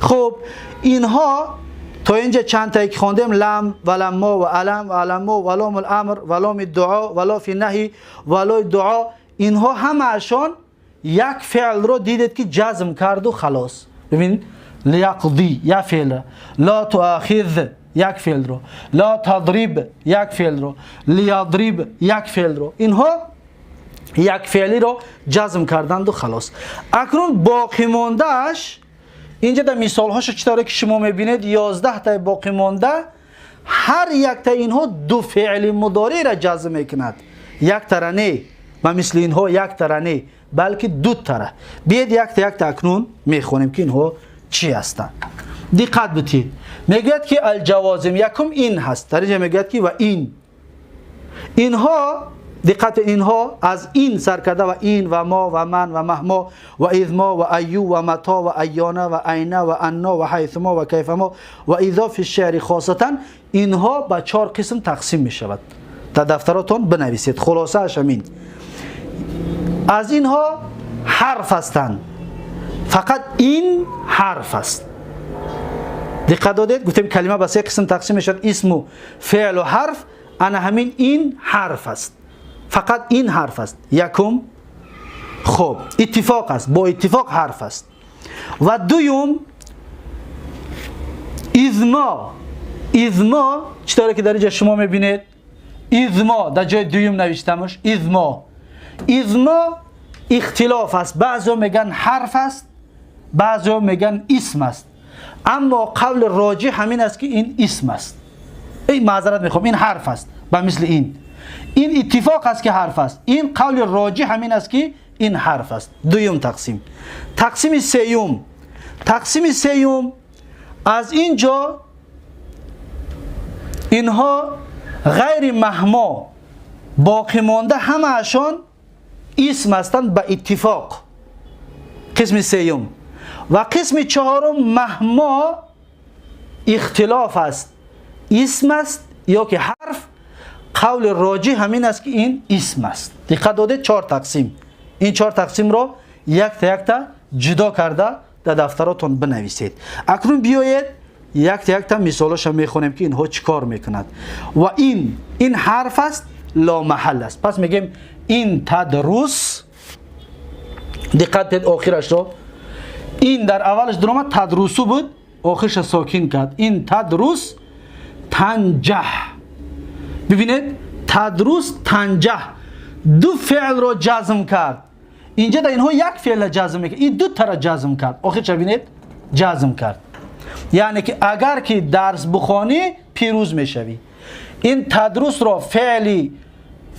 خب اینها تا اینجا چند تا که خواندیم، لم و لما و علم و علما و لام الامر و لام دعا و لا فی نهی و لای دعا، اینها همه‌شان یک فعل رو دیدید که جزم کرد و خلاص. ببین لیقضی یک فعل، لا تؤاخذ یک فعل رو، لا تضرب یک فعل رو، لیضرب یک فعل رو، اینها یک فعلی رو جزم کردند و خلاص. اکنون باقی ماندهش اینجا در مثال هاش چطوره که شما میبینید 11 تا باقی مانده، هر یک تا اینها دو فعل مضارع را جزم میکند، یک تره نه و مثل اینها یک تره نه بلکه دو تره. بیاید یک تا یک تا اکنون میخونیم که اینها چی هستند. دقت بتید، میگوید که الجوازم یکم این هست، در اینجا میگوید که و این، اینها دقت، اینها از این سر کرده و این و ما و من و مهما و اذ ما و ایو و متا و ایانه و اینه و انا و حیث ما و کیف ما و اذا فی الشعر خاصتا، اینها به 4 قسم تقسیم می شود. در دفتراتون بنویسید خلاصه اش همین. از اینها حرف هستند، فقط این حرف است. دقت دادید؟ گفتیم کلمه به 3 قسم تقسیم می شود، اسم و فعل و حرف. انا همین این حرف است، فقط این حرف است. یکم خب اتفاق است، با اتفاق حرف است. و دوم اذما، اذما چطوره که در اینجا شما میبینید اذما در جای دوم نوشتمش اذما. اذما اختلاف است، بعضیا میگن حرف است، بعضیا میگن اسم است، اما قول راجح همین است که این اسم است. این معذرت میخوام، این حرف است. به مثل این اتفاق است که حرف است، این قول راجح همین است که این حرف است. دوم تقسیم. تقسیم سیوم، تقسیم سیوم از اینجا اینها غیر مهما باقی مانده همه‌شان اسم هستند به اتفاق. قسم سیوم. و قسم چهارم مهما اختلاف است، اسم است یا که حرف. قول راجح همین است که این اسم است. دقت داده 4 تقسیم، این 4 تقسیم را یک تا یک تا جدا کرده در دفتراتون بنویسید. اکنون بیایید یک تا یک تا مثالش هم میخونیم که اینها چیکار میکند. و این حرف است، لا محل است. پس میگیم این تدرس، Диққат диҳед охирашро. Ин дар аввалаш даромад, تدرس буд, охирша сокин кард. Ин تدرس تنجح. Бибинед, تدرس تنجح ду феълро ҷазм кард. Инҷа дар инҳо як феъла ҷазм мекард, ин ду тара ҷазм кард. Охирша бинед, ҷазм кард. Яъне ки агар ки дарс бухонӣ, пирӯз мешавӣ. Ин تدرس ро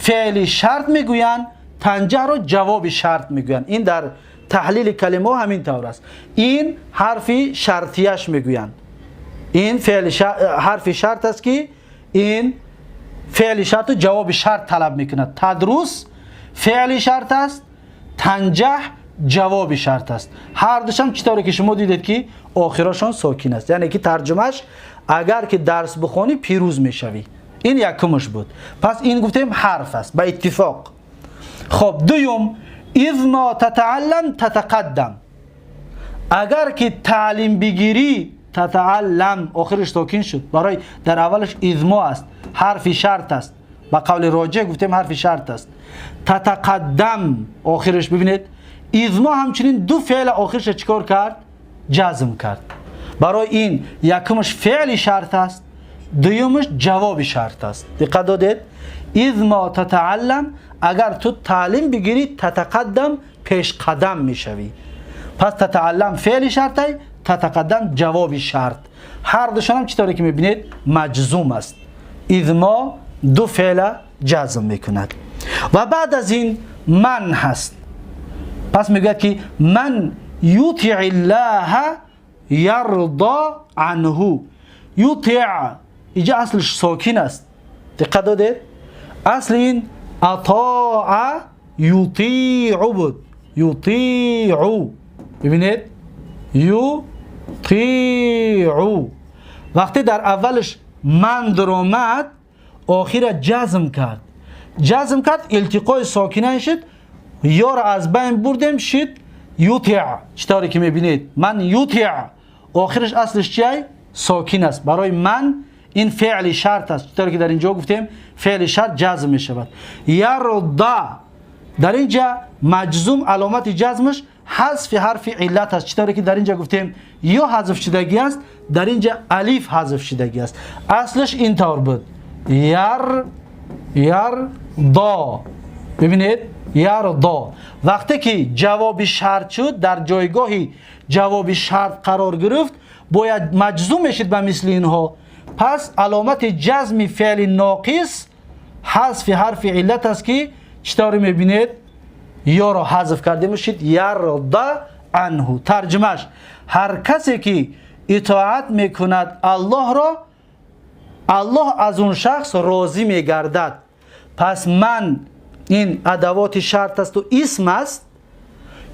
феъли шарт мегӯянд, تنجح ро ҷавоби шарт мегӯянд. Ин дар таҳлили калимаҳо ҳамин тавр аст. Ин ҳарфи шартияш мегӯянд. Ин ҳарфи шарт аст, ки ин феъли шарту ҷавоби шарт талаб мекунад. تدرس феъли шарт аст, تنجح ҷавоби шарт аст. Ҳар душам, чӣ тавре ки шумо дидед, ки охирошон сокин аст. Яъне ки тарҷумаш: агар ки дарс бихонӣ, пирӯз мешавӣ. Ин якумаш буд. Пас ин гуфтем, ҳарф аст ба иттифоқ. Хоб, дуюм: إذ ما تتعلم تتقدم. Агар ки таълим бигирӣ. تتعلم охираш сокин шуд, барои дар аввалаш إذ ما аст, ҳарфи шарт аст. Ба қавли роҷеҳ гуфтем, ҳарфи шарт аст. تتقدم охираш, бибинед, إذ ما ҳамчунин ду феъла охирша чӣ кор кард? Ҷазм кард. Барои ин якумаш феъли шарт аст, дуюмаш ҷавоби шарт аст. Диққат додед? إذ ما تتعلم, агар ту таълим бигирӣ, تتقدم, пешқадам мешавӣ. Пас تتعلم феъли шартай, تتقدم ҷавоби шарт. Ҳар душонам, чӣ тавре ки мебинед, маҷзум аст. إذ ما ду феъла ҷазм мекунад. Ва баъд аз ин من ҳаст. Пас мегӯяд, ки من يطع الله يرض عنه. يطع иҷа аслиш сокин аст. Диққат додед? Асли ин أطاع يطيع буд. يطيع, бибинед, يطيع. Вақте дар аввалаш من даромад, охира ҷазм кард. Ҷазм кард, илтиқои сокинайн шуд, ёро аз байн бурдем, шид يطع. Чӣ тавре ки мебинед, من يطع охираш, аслиш чиай? Сокин аст. Барои من ин феъли шарт аст. Чӣ тавре ки дар ин ҷо гуфтем, феъли шарт ҷазм мешавад. يرض дар ин ҷа маҷзум, аломати ҷазмаш ҳазфи ҳарфи иллат аст. Чӣ тавре ки дар ин ҷа гуфтем, ё ҳазф шудагӣ аст, дар ин ҷа алиф ҳазф шудагӣ аст. Аслаш ин тавр буд: يرضى. Бибинед, يرضى. Вақте ки ҷавоби шарт шуд, дар ҷойгоҳи ҷавоби шарт қарор гирифт, бояд маҷзум мешид ба мисли инҳо. Пас аломати ҷазми феъли ноқис ҳазфи ҳарфи иллат аст, ки чӣ тавре мебинед, ёро ҳазф кардем, шид يرض عنه. Тарҷумаш: ҳар касе ки итоат мекунад Аллоҳро, Аллоҳ аз он шахс розӣ мегардад. Пас من ин адавоти шарт асту исм аст,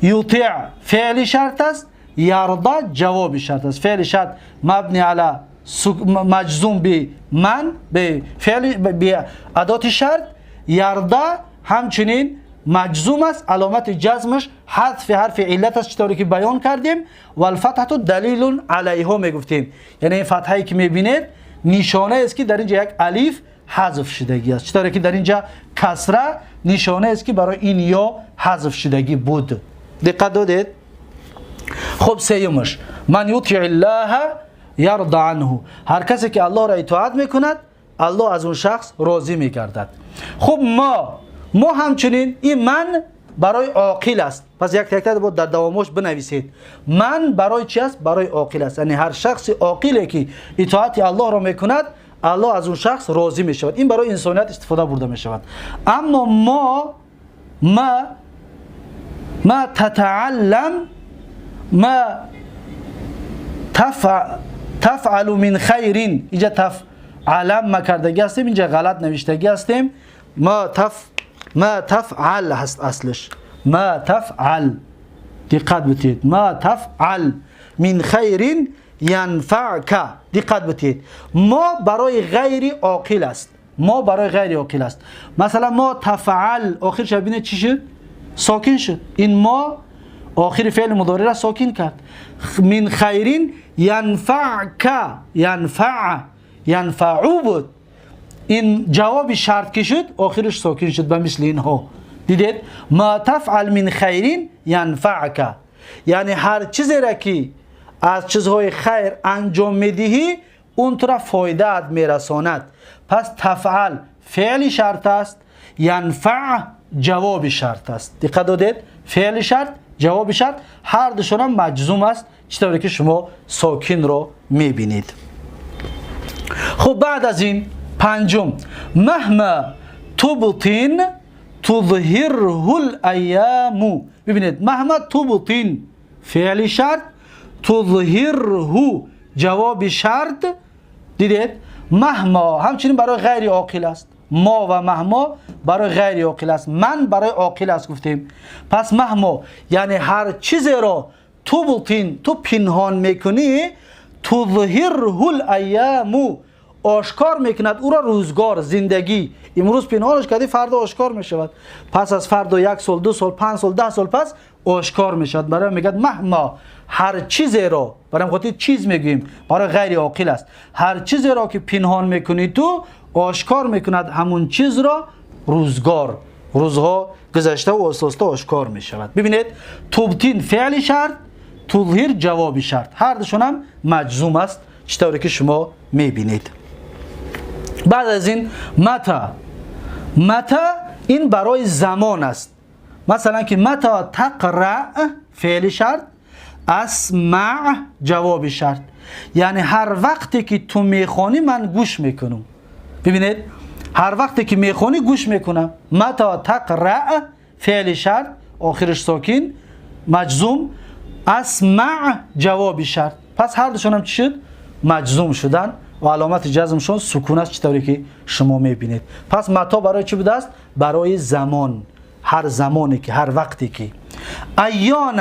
يطع феъли шарт аст, يرض ҷавоби шарт аст. Феъли шарт مبني على маҷзум بمن, бефеъли, беадоти шарт. يرض ҳамчунин маҷзум аст, аломати ҷазмаш ҳазфи ҳарфи иллат аст, чӣ тавре ки баён кардем. والفتحة دليل عليها мегуфтем. Яъне ин фатҳае ки мебинед, нишонае аст, ки дар ин ҷа як алиф ҳазф шудагӣ аст, чӣ тавре ки дар ин ҷа касра нишонае аст, ки барои ин ё ҳазф шудагӣ буд. Диққат додед? Хуб, сеюмаш: من يطع الله يرض عنه. Ҳар касе ки Аллоҳро итоат мекунад, Аллоҳ аз он шахс розӣ мегардад. Хуб, мо ҳамчунин ин من барои оқил аст. Пас як якта бо дар давомош бинависед: من барои чи аст? Барои оқил аст. Яъне ҳар шахси оқиле ки итоати Аллоҳро мекунад, Аллоҳ аз он шахс розӣ мешавад. Ин барои инсоният истифода бурда мешавад. Аммо мо, ما تتعلم, ما تفعل من خير. инҷа تفعلم ма кардагӣ ҳастем, инҷа ғалат навиштагӣ ҳастем. ما تفعل ҳаст аслиш. ما تفعل, диққат битиҳед, ما تفعل من خير ينفعك. Диққат битиҳед, ما барои ғайри оқил аст. ما барои ғайри оқил аст. Масалан, ما تفعل охирша бинед, чӣ шуд? Сокин шуд. Ин ما охири феъли мудориро сокин кард. من خير ينفعك, ينفع, ينفع буд. Ин ҷавоби шарт ки шуд, охириш сокин шуд ба мисли инҳо. Дидед, ما تفعل من خير ينفعك, яъне ҳар чизеро ки аз чизҳои хайр анҷом медиҳӣ, он тура фоидаат мерасонад. Пас تفعل феъли шарт аст, ينفع ҷавоби шарт аст. Диққат додед? Феъли шарт, ҷавоби шарт, ҳар душонам маҷзум аст, чӣ тавре ки шумо сокинро мебинед. Хуб, баъд аз ин панҷум: مهما تبطن تظهره الأيام. Бибинед, مهما تبطن феъли шарт, تظهره ҷавоби шарт. Дидед, مهما ҳамчунин барои ғайри оқил аст. ما ва مهما барои ғайри оқил аст, من барои оқил аст, гуфтем. Пас مهما яъне ҳар чизеро تبطن ту пинҳон мекунӣ, تظهره الأيام ошкор мекунад ӯро рӯзгор, зиндагӣ. Имрӯз пинҳонаш кардӣ, фардо ошкор мешавад, пас аз фардо як сол, 2 сол, 5 сол, 10 сол пас ошкор мешавад. Барои мегӯяд مهما ҳар чизеро, барои хотир чиз мегӯем, барои ғайри оқил аст, ҳар чизеро ки пинҳон мекунӣ ту, ошкор мекунад ҳамун чизро рӯзгор. Рӯзҳо гузашта оҳиста оҳиста ошкор мешавад. Бибинед, تبطن феъли шарт, تظهر ҷавоби шарт, ҳар душонам маҷзум аст, чӣ тавре ки шумо мебинед. Баъд аз ин متى. متى ин барои замон аст. Масалан, ки متى تقرأ феъли шарт, أسمع ҷавоби шарт, яъне ҳар вақте ки ту мехонӣ, ман гӯш мекунам. Бибинед, ҳар вақте ки мехонӣ, гӯш мекунам. متى تقرأ феъли шарт, охириш сокин, маҷзум, أسمع ҷавоби шарт. Пас ҳар душонам чӣ шуд? Маҷзум шуданд ва аломати ҷазмшон сукун аст, чӣ тавре ки шумо мебинед. Пас متى барои чӣ будааст? Барои замон, ҳар замоне ки, ҳар вақте ки. أيان.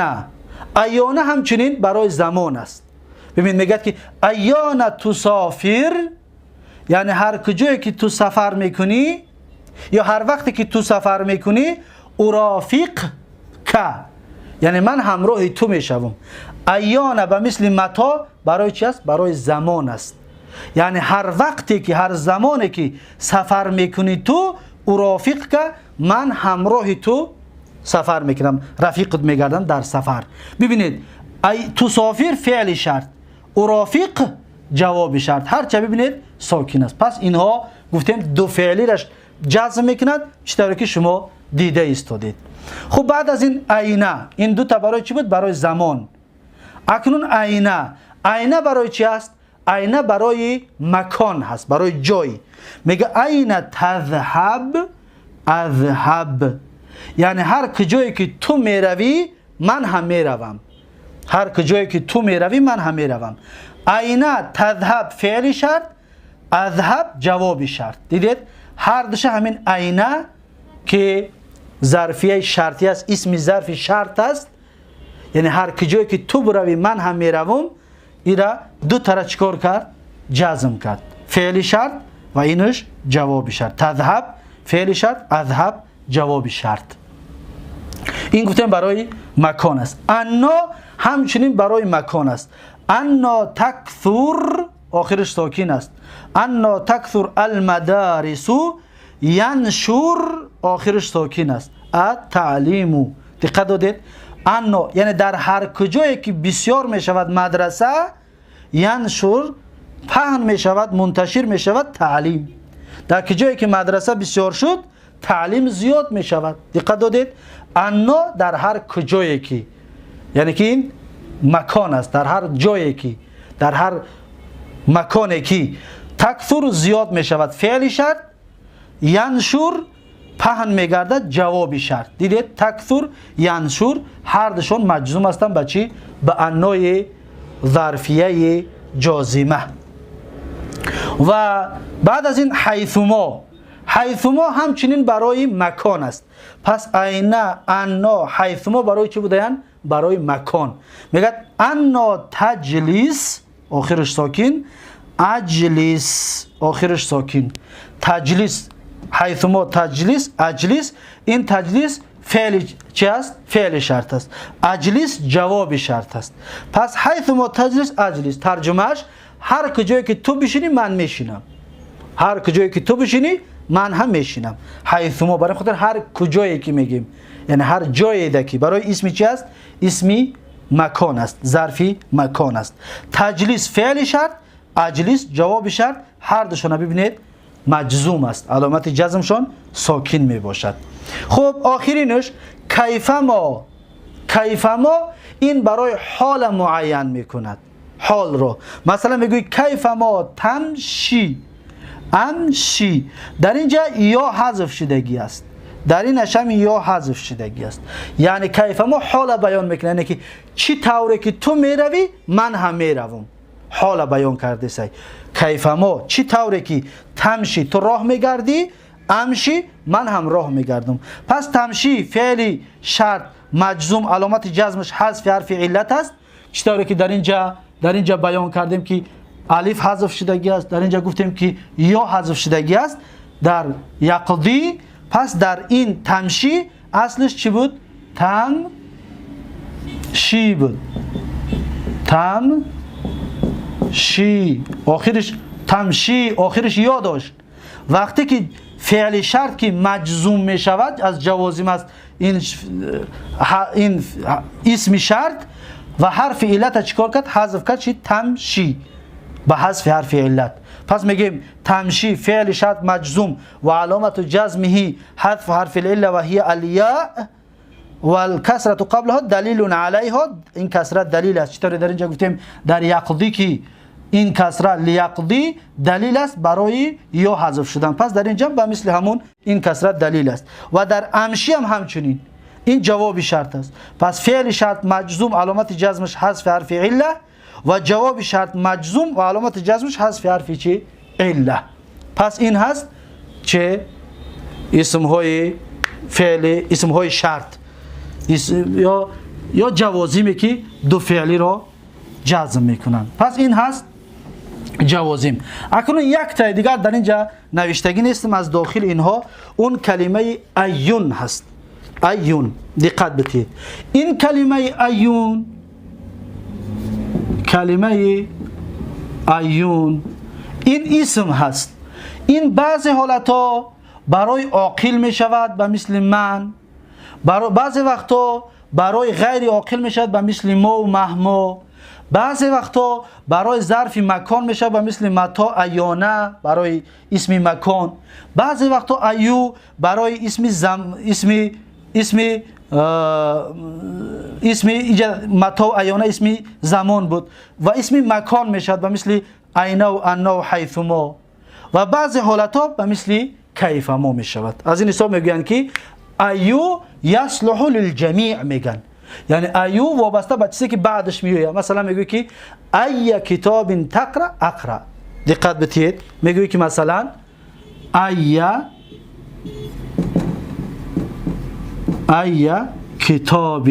أيان ҳамчунин барои замон аст. Бибин, мегӯяд ки أيان تسافر, яъне ҳар куҷое ки ту сафар мекунӣ ё ҳар вақте ки ту сафар мекунӣ, أرافقك, яъне ман ҳамроҳи ту мешавам. أيان ба мисли متى барои чи аст? Барои замон аст, яъне ҳар вақте ки, ҳар замоне ки сафар мекунӣ ту, أرافقك, ман ҳамроҳи ту сафар мекунам, рафиқат мегардам дар сафар. Бибинед, تسافر феъли шарт, أرافق ҷавоби шарт, ҳарча бибинед, сокин аст. Пас инҳо, гуфтем, ду феълираш ҷазм мекунад, чӣ тавре ки шумо дида истодед. Хуб, баъд аз ин أين. Ин дута барои чӣ буд? Барои замон. Акнун أين. أين барои чӣ аст? أين барои макон ҳаст, барои ҷой. Мега: أين تذهب أذهب, яъне ҳар куҷое ки ту меравӣ, ман ҳам меравам. Ҳар куҷое ки ту меравӣ, ман ҳам меравам. أين تذهب феъли шарт, أذهب ҷавоби шарт. Дидед, ҳар душа ҳамин أين ки зарфияи шартӣ аст, исми зарфи шарт аст, яъне ҳар куҷое ки ту биравӣ, ман ҳам меравам. Ира ду тара чӣ кор кард? Ҷазм кард: феъли шарт ва инаш ҷавоби шарт. تذهب феъли шарт, أذهب ҷавоби шарт. Ин, гуфтем, барои макон аст. أنى ҳамчунин барои макон аст. أنى تكثر, охириш сокин аст. أنى تكثر المدارس ينشر, охириш сокин аст, التعليم. Диққат додед? أنى яъне дар ҳар куҷое ки бисёр мешавад мадраса, ينشر паҳн мешавад, мунташир мешавад таълим. Дар куҷое ки мадраса бисёр шуд, таълим зиёд мешавад. Диққат додед? أنى дар ҳар куҷое ки, яъне ки ин макон аст, дар ҳар ҷое ки, дар ҳар маконе ки, تكثر зиёд мешавад феъли шарт, ينشر паҳн мегардад ҷавоби шарт. Дидед, تكثر, ينشر ҳар душон маҷзум ҳастанд. Ба чӣ? Ба أنى и зарфияи ҷозима. Ва баъд аз ин حيثما. حيثما ҳамчунин барои макон аст. Пас أين, أنى, حيثما барои чӣ будаянд? Барои макон. Мегӯяд: أنى تجلس, охириш сокин, أجلس, охириш сокин. تجلس, حيثما تجلس أجلس. Ин تجلس феъли чи аст? Феъли шарт аст, أجلس ҷавоби шарт аст. Пас حيثما تجلس أجلس, тарҷумааш: ҳар куҷое ки ту бишинӣ, ман мешинам. Ҳар куҷое ки ту бишинӣ, من هم میشینم. حیثما برای خاطر هر کجایی که میگیم، یعنی هر جایی که برای اسمی چی است؟ اسمی مکان است، ظرفی مکان است. تجلیس فعل شرط، اجلیس جواب شرط، هر دوشان ببینید مجزوم است، علامت جزمشان ساکن می باشد. خب آخرینش کیفما. کیفما این برای حال معین میکند، حال رو. مثلا میگوی کیفما تمشی، امشی، در اینجا یا حذف شدگی است، در این اشم یا حذف شدگی است. یعنی کیفما حال بیان میکنه، یعنی که چی طوری که تو میروی من هم میروم، حال بیان کرده سی. کیفما چی طوری که تمشی تو راه میگردی، امشی من هم راه میگردم. پس تمشی فعل شرط مجزوم، علامت جزمش حذف حرف علت است. چی طوری که در اینجا بیان کردیم که الف حذف شدگی است، در اینجا گفتیم که یا حذف شدگی است در یقضی. پس در این تمشی اصلش چی بود؟ تمشی بود، تمشی، آخرش تمشی، آخرش یا داشت. وقتی که فعل شرط که مجزوم می شود از جوازم است، این اسم شرط و حرف علت چیکار کرد؟ حذف کرد. چی؟ تمشی، به حذف حرف علت. پس میگیم تمشی فعل شرط مجزوم و علامت جزمه حذف حرف العله و هي الياء والكسرة قبلها دلیل علیها. این کسره دلیل است. چطور در اینجا گفتیم در یقضی که این کسره لیقضی دلیل است برای یا حذف شدن، پس در اینجا به مثل همون این کسره دلیل است. و در امشی هم همچنین این جواب شرط است. پس فعل شرط مجزوم علامت جزمش حذف حرف عله و جواب شرط مجزوم و علامت جزمش حذف حرف چی؟ عله. پس این هست چه اسمهای فعل، اسمهای شرط یا جوازیمی که دو فعلی را جزم میکنند. پس این هست جوازیم. اکنون یک تا دیگر در اینجا نوشتگی نیستم، از داخل اینها اون کلمه ایون هست. ایون دقت بدید، این کلمه ایون، کلمه ایون این اسم هست. این بعضی حالتها برای عاقل می شود به مثل من، برای بعضی وقتا برای غیر عاقل می شود به مثل ما و مهما، بعضی وقتا برای ظرف مکان می شود به مثل متا ایانه برای اسم مکان، بعضی وقتا ایو برای اسم زم، اسم اسم اسم متا ایانه اسم زمان بود و اسم مکان می شود به مثل اینه و انا و حیثما، و بعضی حالتها به مثل کیفما می شود. از این حساب میگویند که ایو یصلح للجمیع میگن، یعنی ایو وابسته به چیزی که بعدش میآید. مثلا میگوی که ای کتاب تقرا اقرا، دقت بدید، میگوی که مثلا ای ای کتاب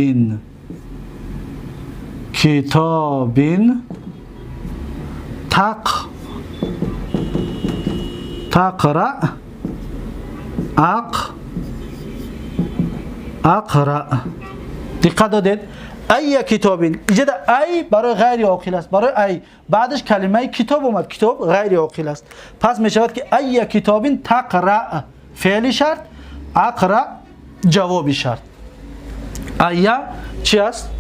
کتاب تقرا اقرا. دقت دادید ای کتاب، اینجا ای برای غیر عاقل است، برای ای بعدش کلمه کتاب اومد، کتاب غیر عاقل است. پس می شود که ای کتاب تقرا فعل شرط، اقرا جواب شرط. ای چی است؟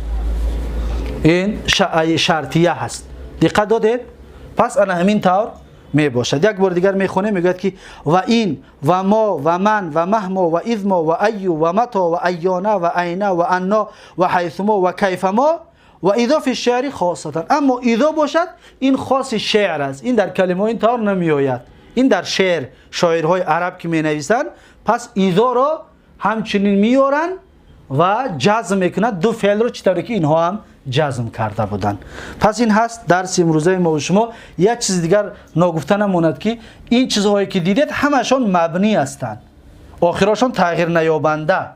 این ای شرطیه هست. دقت دادید؟ پس انا همین طور می باشد. یک بار دیگر میخونه، میگوید که و این و ما و من و مهما و اذما و ایو و متا و ایانا و اینا و انا و حیثما و کیفما و اذا فی الشعر خاصتا. اما اذا باشد این خاص شعر است، این در کلمه این طور نمی آید، این در شعر شاعرهای عرب که می نویسند پس اذا را همچنین میارن و جزم میکنند دو فعل رو، چطوری که اینها هم جزم کرده بودن. پس این هست درس امروزه ما و شما. یک چیز دیگر ناگفته نماند که این چیزهایی که دیدید همشان مبنی هستند، آخراشان تغییر نیابنده.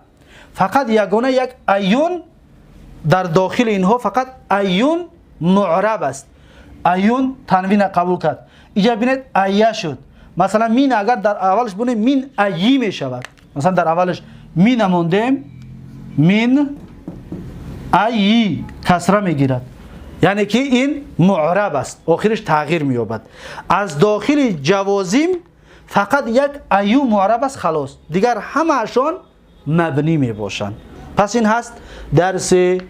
فقط یگانه یک ایون در داخل اینها، فقط ایون معرب است. ایون تنوین قبول کرد. اینجا ببینید ایه شد. مثلا مین اگر در اولش بونه مین ایی می شود. مثلا در اولش مین موندیم، مین ای کسره میگیرد، یعنی که این معرب است، آخرش تغییر مییابد. از داخل جوازیم Фақат як аю муарраб аст, халос, дигар ҳамаашон мабнӣ мебошанд. Пас ин ҳаст дарси.